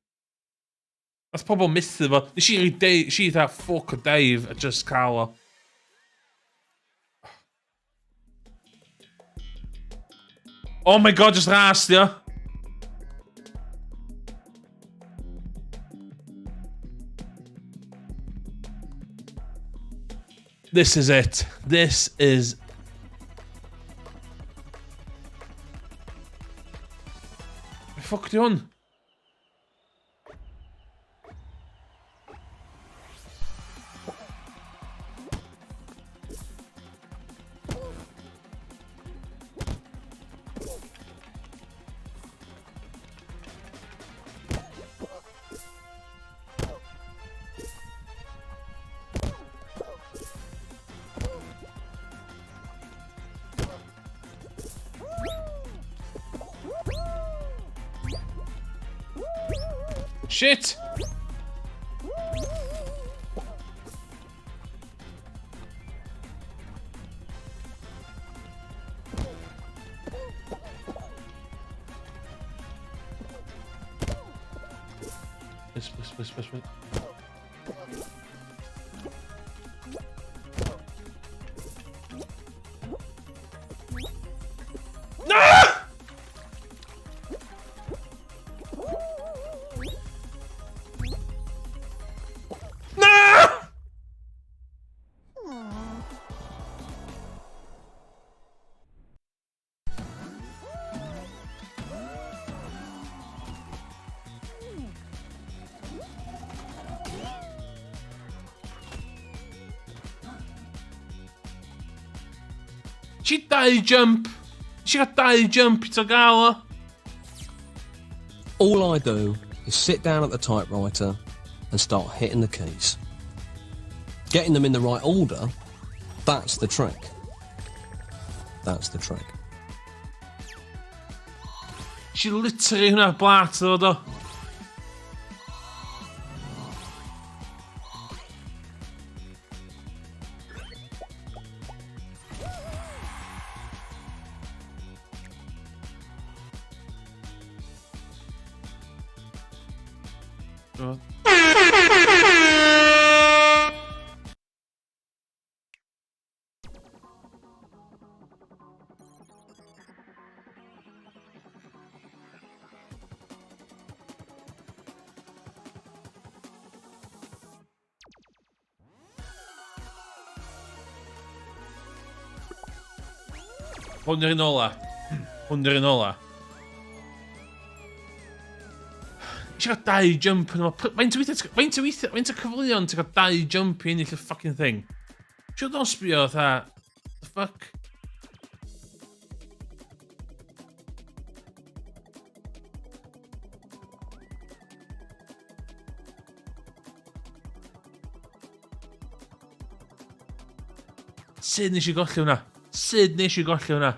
Nath pobl methu fo. Nes i roi nes i dda fuck o dive a just cael o. Oh my god, just ras di o. This is it. This is... Fuck di hwn? Shit! Please, please, please, please, please. Na! Na! Ti dau jump. Ti gael dau jump i to gael o. All I do is sit down at the typewriter and start hitting the keys. Getting them in the right order, that's the trick. That's the trick. She literally hwnna blat iddo do. Hwn yw'r un ola. Hwn yw'r un ola. Eisiau cael dau jump yn yma. Faint o weithiau, faint o weithiau, faint o cyfleon ti'n cael dau jump i ennill y fucking thing? Siwr don sbio, fatha, the fuck? Sut nes i golli hwnna? Sut nes i golli hwnna?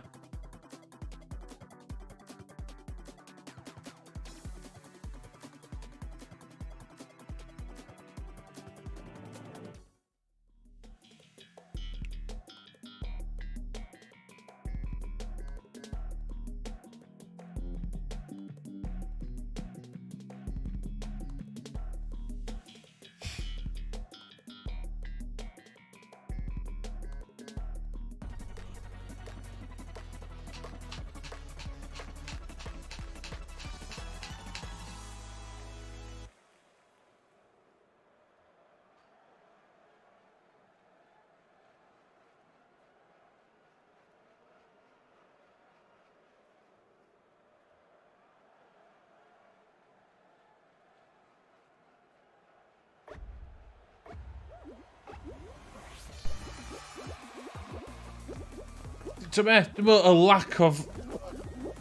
Ti'n be? Dwi'n meddwl y lack of...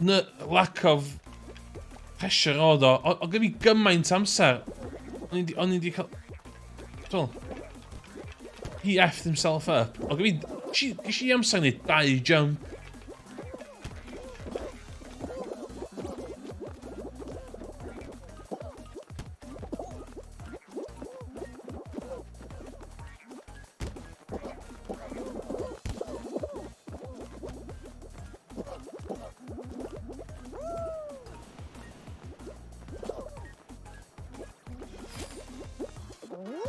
N lack of... Pressure oedd o. O, gen i gymaint amser. O'n i di cael... Dwi'n He effed himself up. O gen i... Ges i amser i wneud dau jump.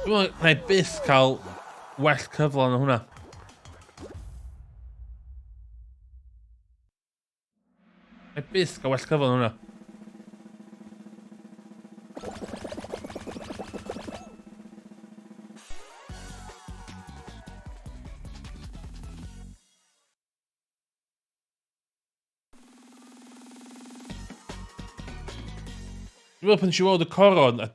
Dwi'n meddwl, na i byth cael well cyfle na hwnna. Na i byth cael well cyfle na hwnna. Dwi'n meddwl pan nes i weld y coron a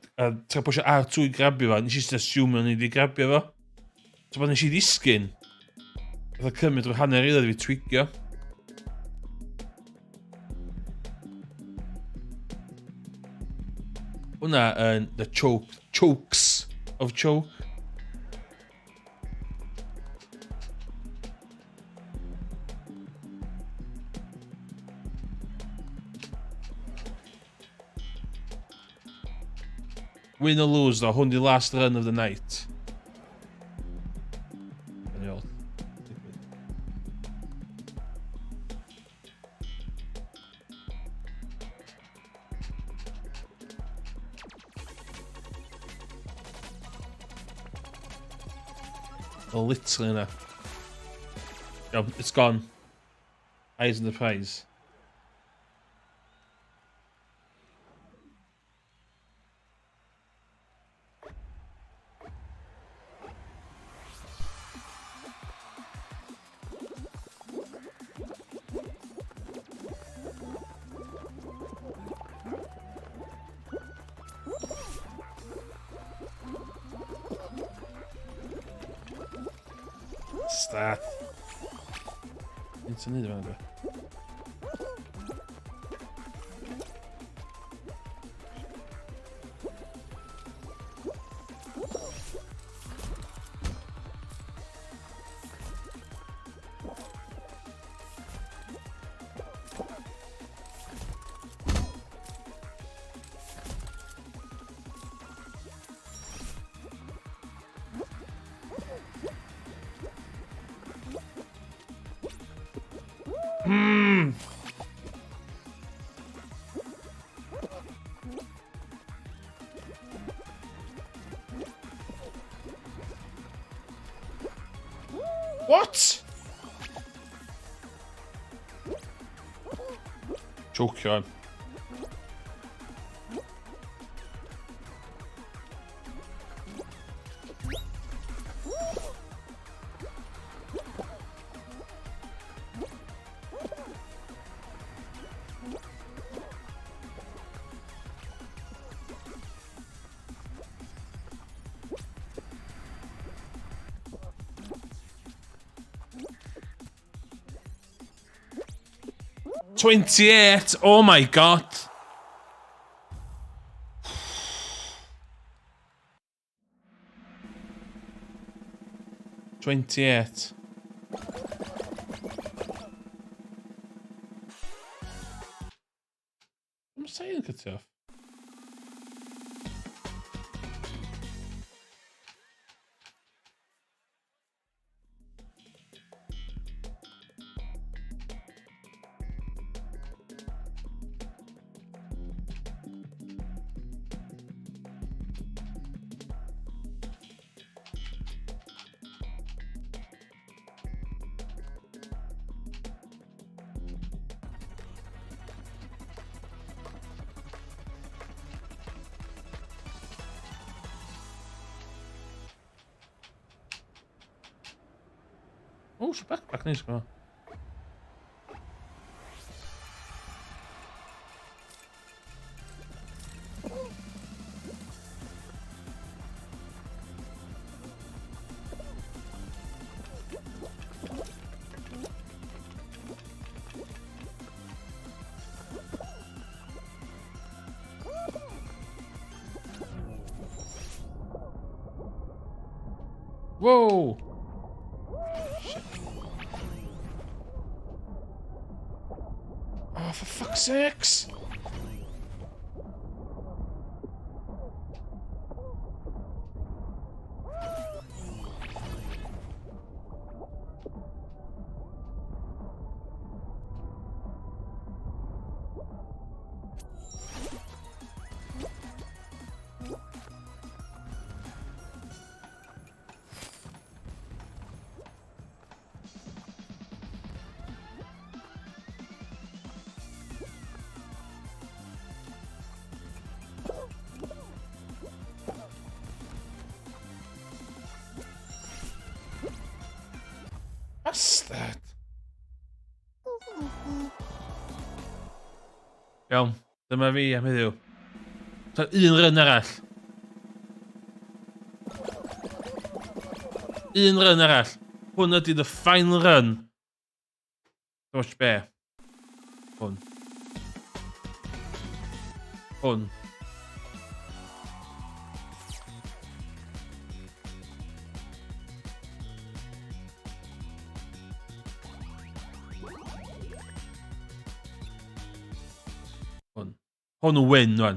tra pwysio R2 i grabio fo, nes i just assume o'n i wedi grabio fo. So pan nes i ddisgyn, oedd o cymryd rhyw hanner eiliad i fi twigio. Hwna yn the choke, chokes of choke. Win or lose though, hwn di last run of the night. Well, literally yna. Iawn, it's gone. Eyes on the prize. Start. Un sy'n neud yma, What? Jocio. 28! Oh my god! 28. I'm saying cut off. O, sy'n backpack neis gyma. Whoa! Shit. Oh, for fuck's sakes! Bastard! Iawn, dyma fi am heddiw. Ta un run arall. Un run arall. Hwn ydy the final run. Dros be? Hwn. Hwn. Hwn. Hwn yn win, rwan.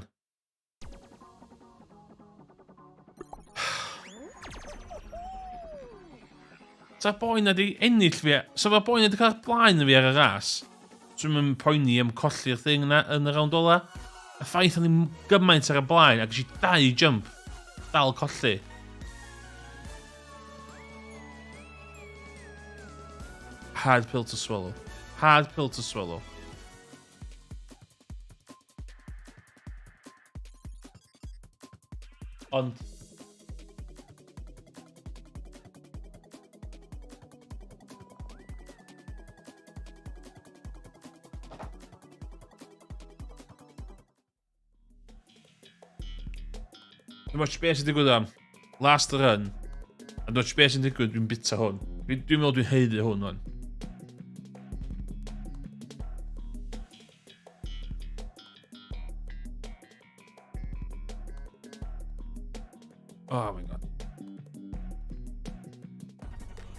Sa'r boi na di ennill fi, sa'r boi na di cael blaen fi ar y ras. Dwi'n mynd poeni am colli'r thing na yn y round ola. Y ffaith o'n i'n gymaint ar y blaen ac eisiau dau jump dal colli. Hard pill to swallow. Hard pill to swallow. Ond... Dwi'n watch beth sy'n digwydd am. Last run. A dwi'n watch beth sy'n digwydd, dwi'n bita hwn. Dwi'n dwi meddwl dwi'n heiddi hwn, hwn. Oh my god.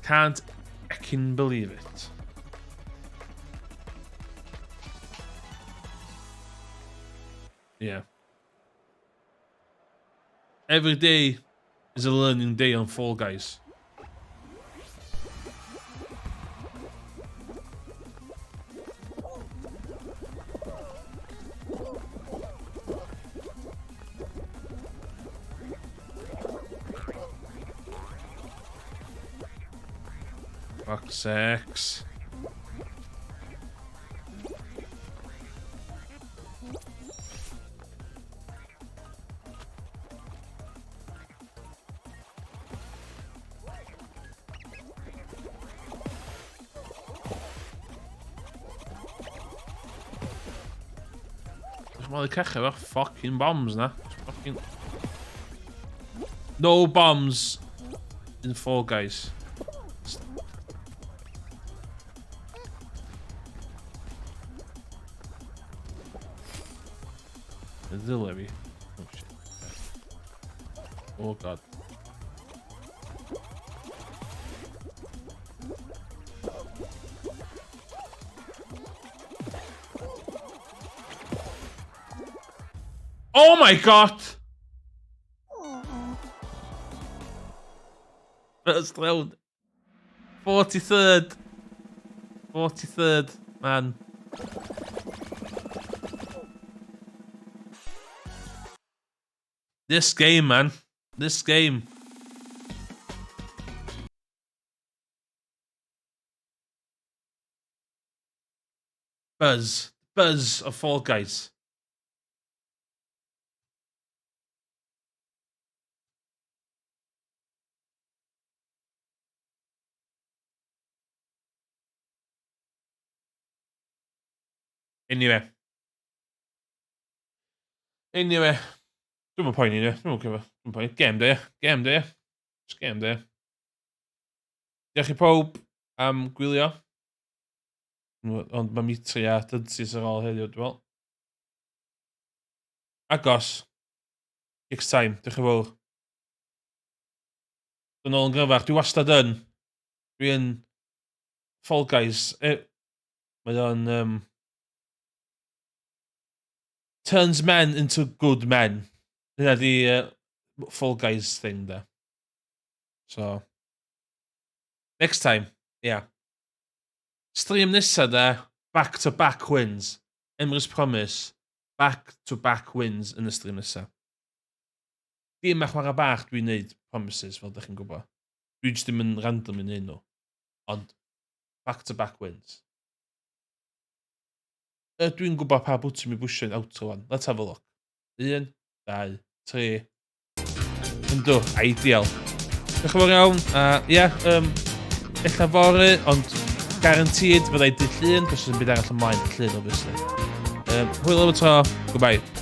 Can't fucking believe it. Yeah. Every day is a learning day on Fall Guys. Fuck sakes. Mae'n cachu efo fucking bombs na. Fucking... No bombs in Fall Guys. Ddyle fi. Oh shit. Oh god. Oh my god! First round. 43rd. 43rd, man. This game, man. This game. Buzz. Buzz of Fall Guys. Anyway. Anyway. Dwi'n mynd poeni, dwi'n mynd cyfo. Dwi'n poeni. Game day, game day. Just game day. Diolch i pawb am gwylio. Ond mae Mitri a Dynsis ar ôl heddiw, dwi'n meddwl. Agos. Next time. Diolch yn fawr. Dod nôl yn gryfach. Dwi wastad yn. Dwi yn Fall Guys. E, mae o'n... Um, turns men into good men. Hynna di Fall Guys thing, da. So, next time, yeah. Stream nesa, da, back to back wins. Emrys Promise, back to back wins yn y stream nesa. Dim a chwarae bach dwi'n neud promises, fel ydych chi'n gwybod. Dwi jyst ddim yn random yn neud nhw. Ond, back to back wins. Dwi'n gwybod pa bwtwm i bwysio yn outro wan. Let's have a look. Un, dau, tri. Yndw, ideal. Diolch yn fawr iawn. A ie, yeah, ella fory, ond guaranteed fyddai dydd Llun, cos dim byd arall ymlaen dydd Llun, obviously. Hwyl am y tro. Goodbye.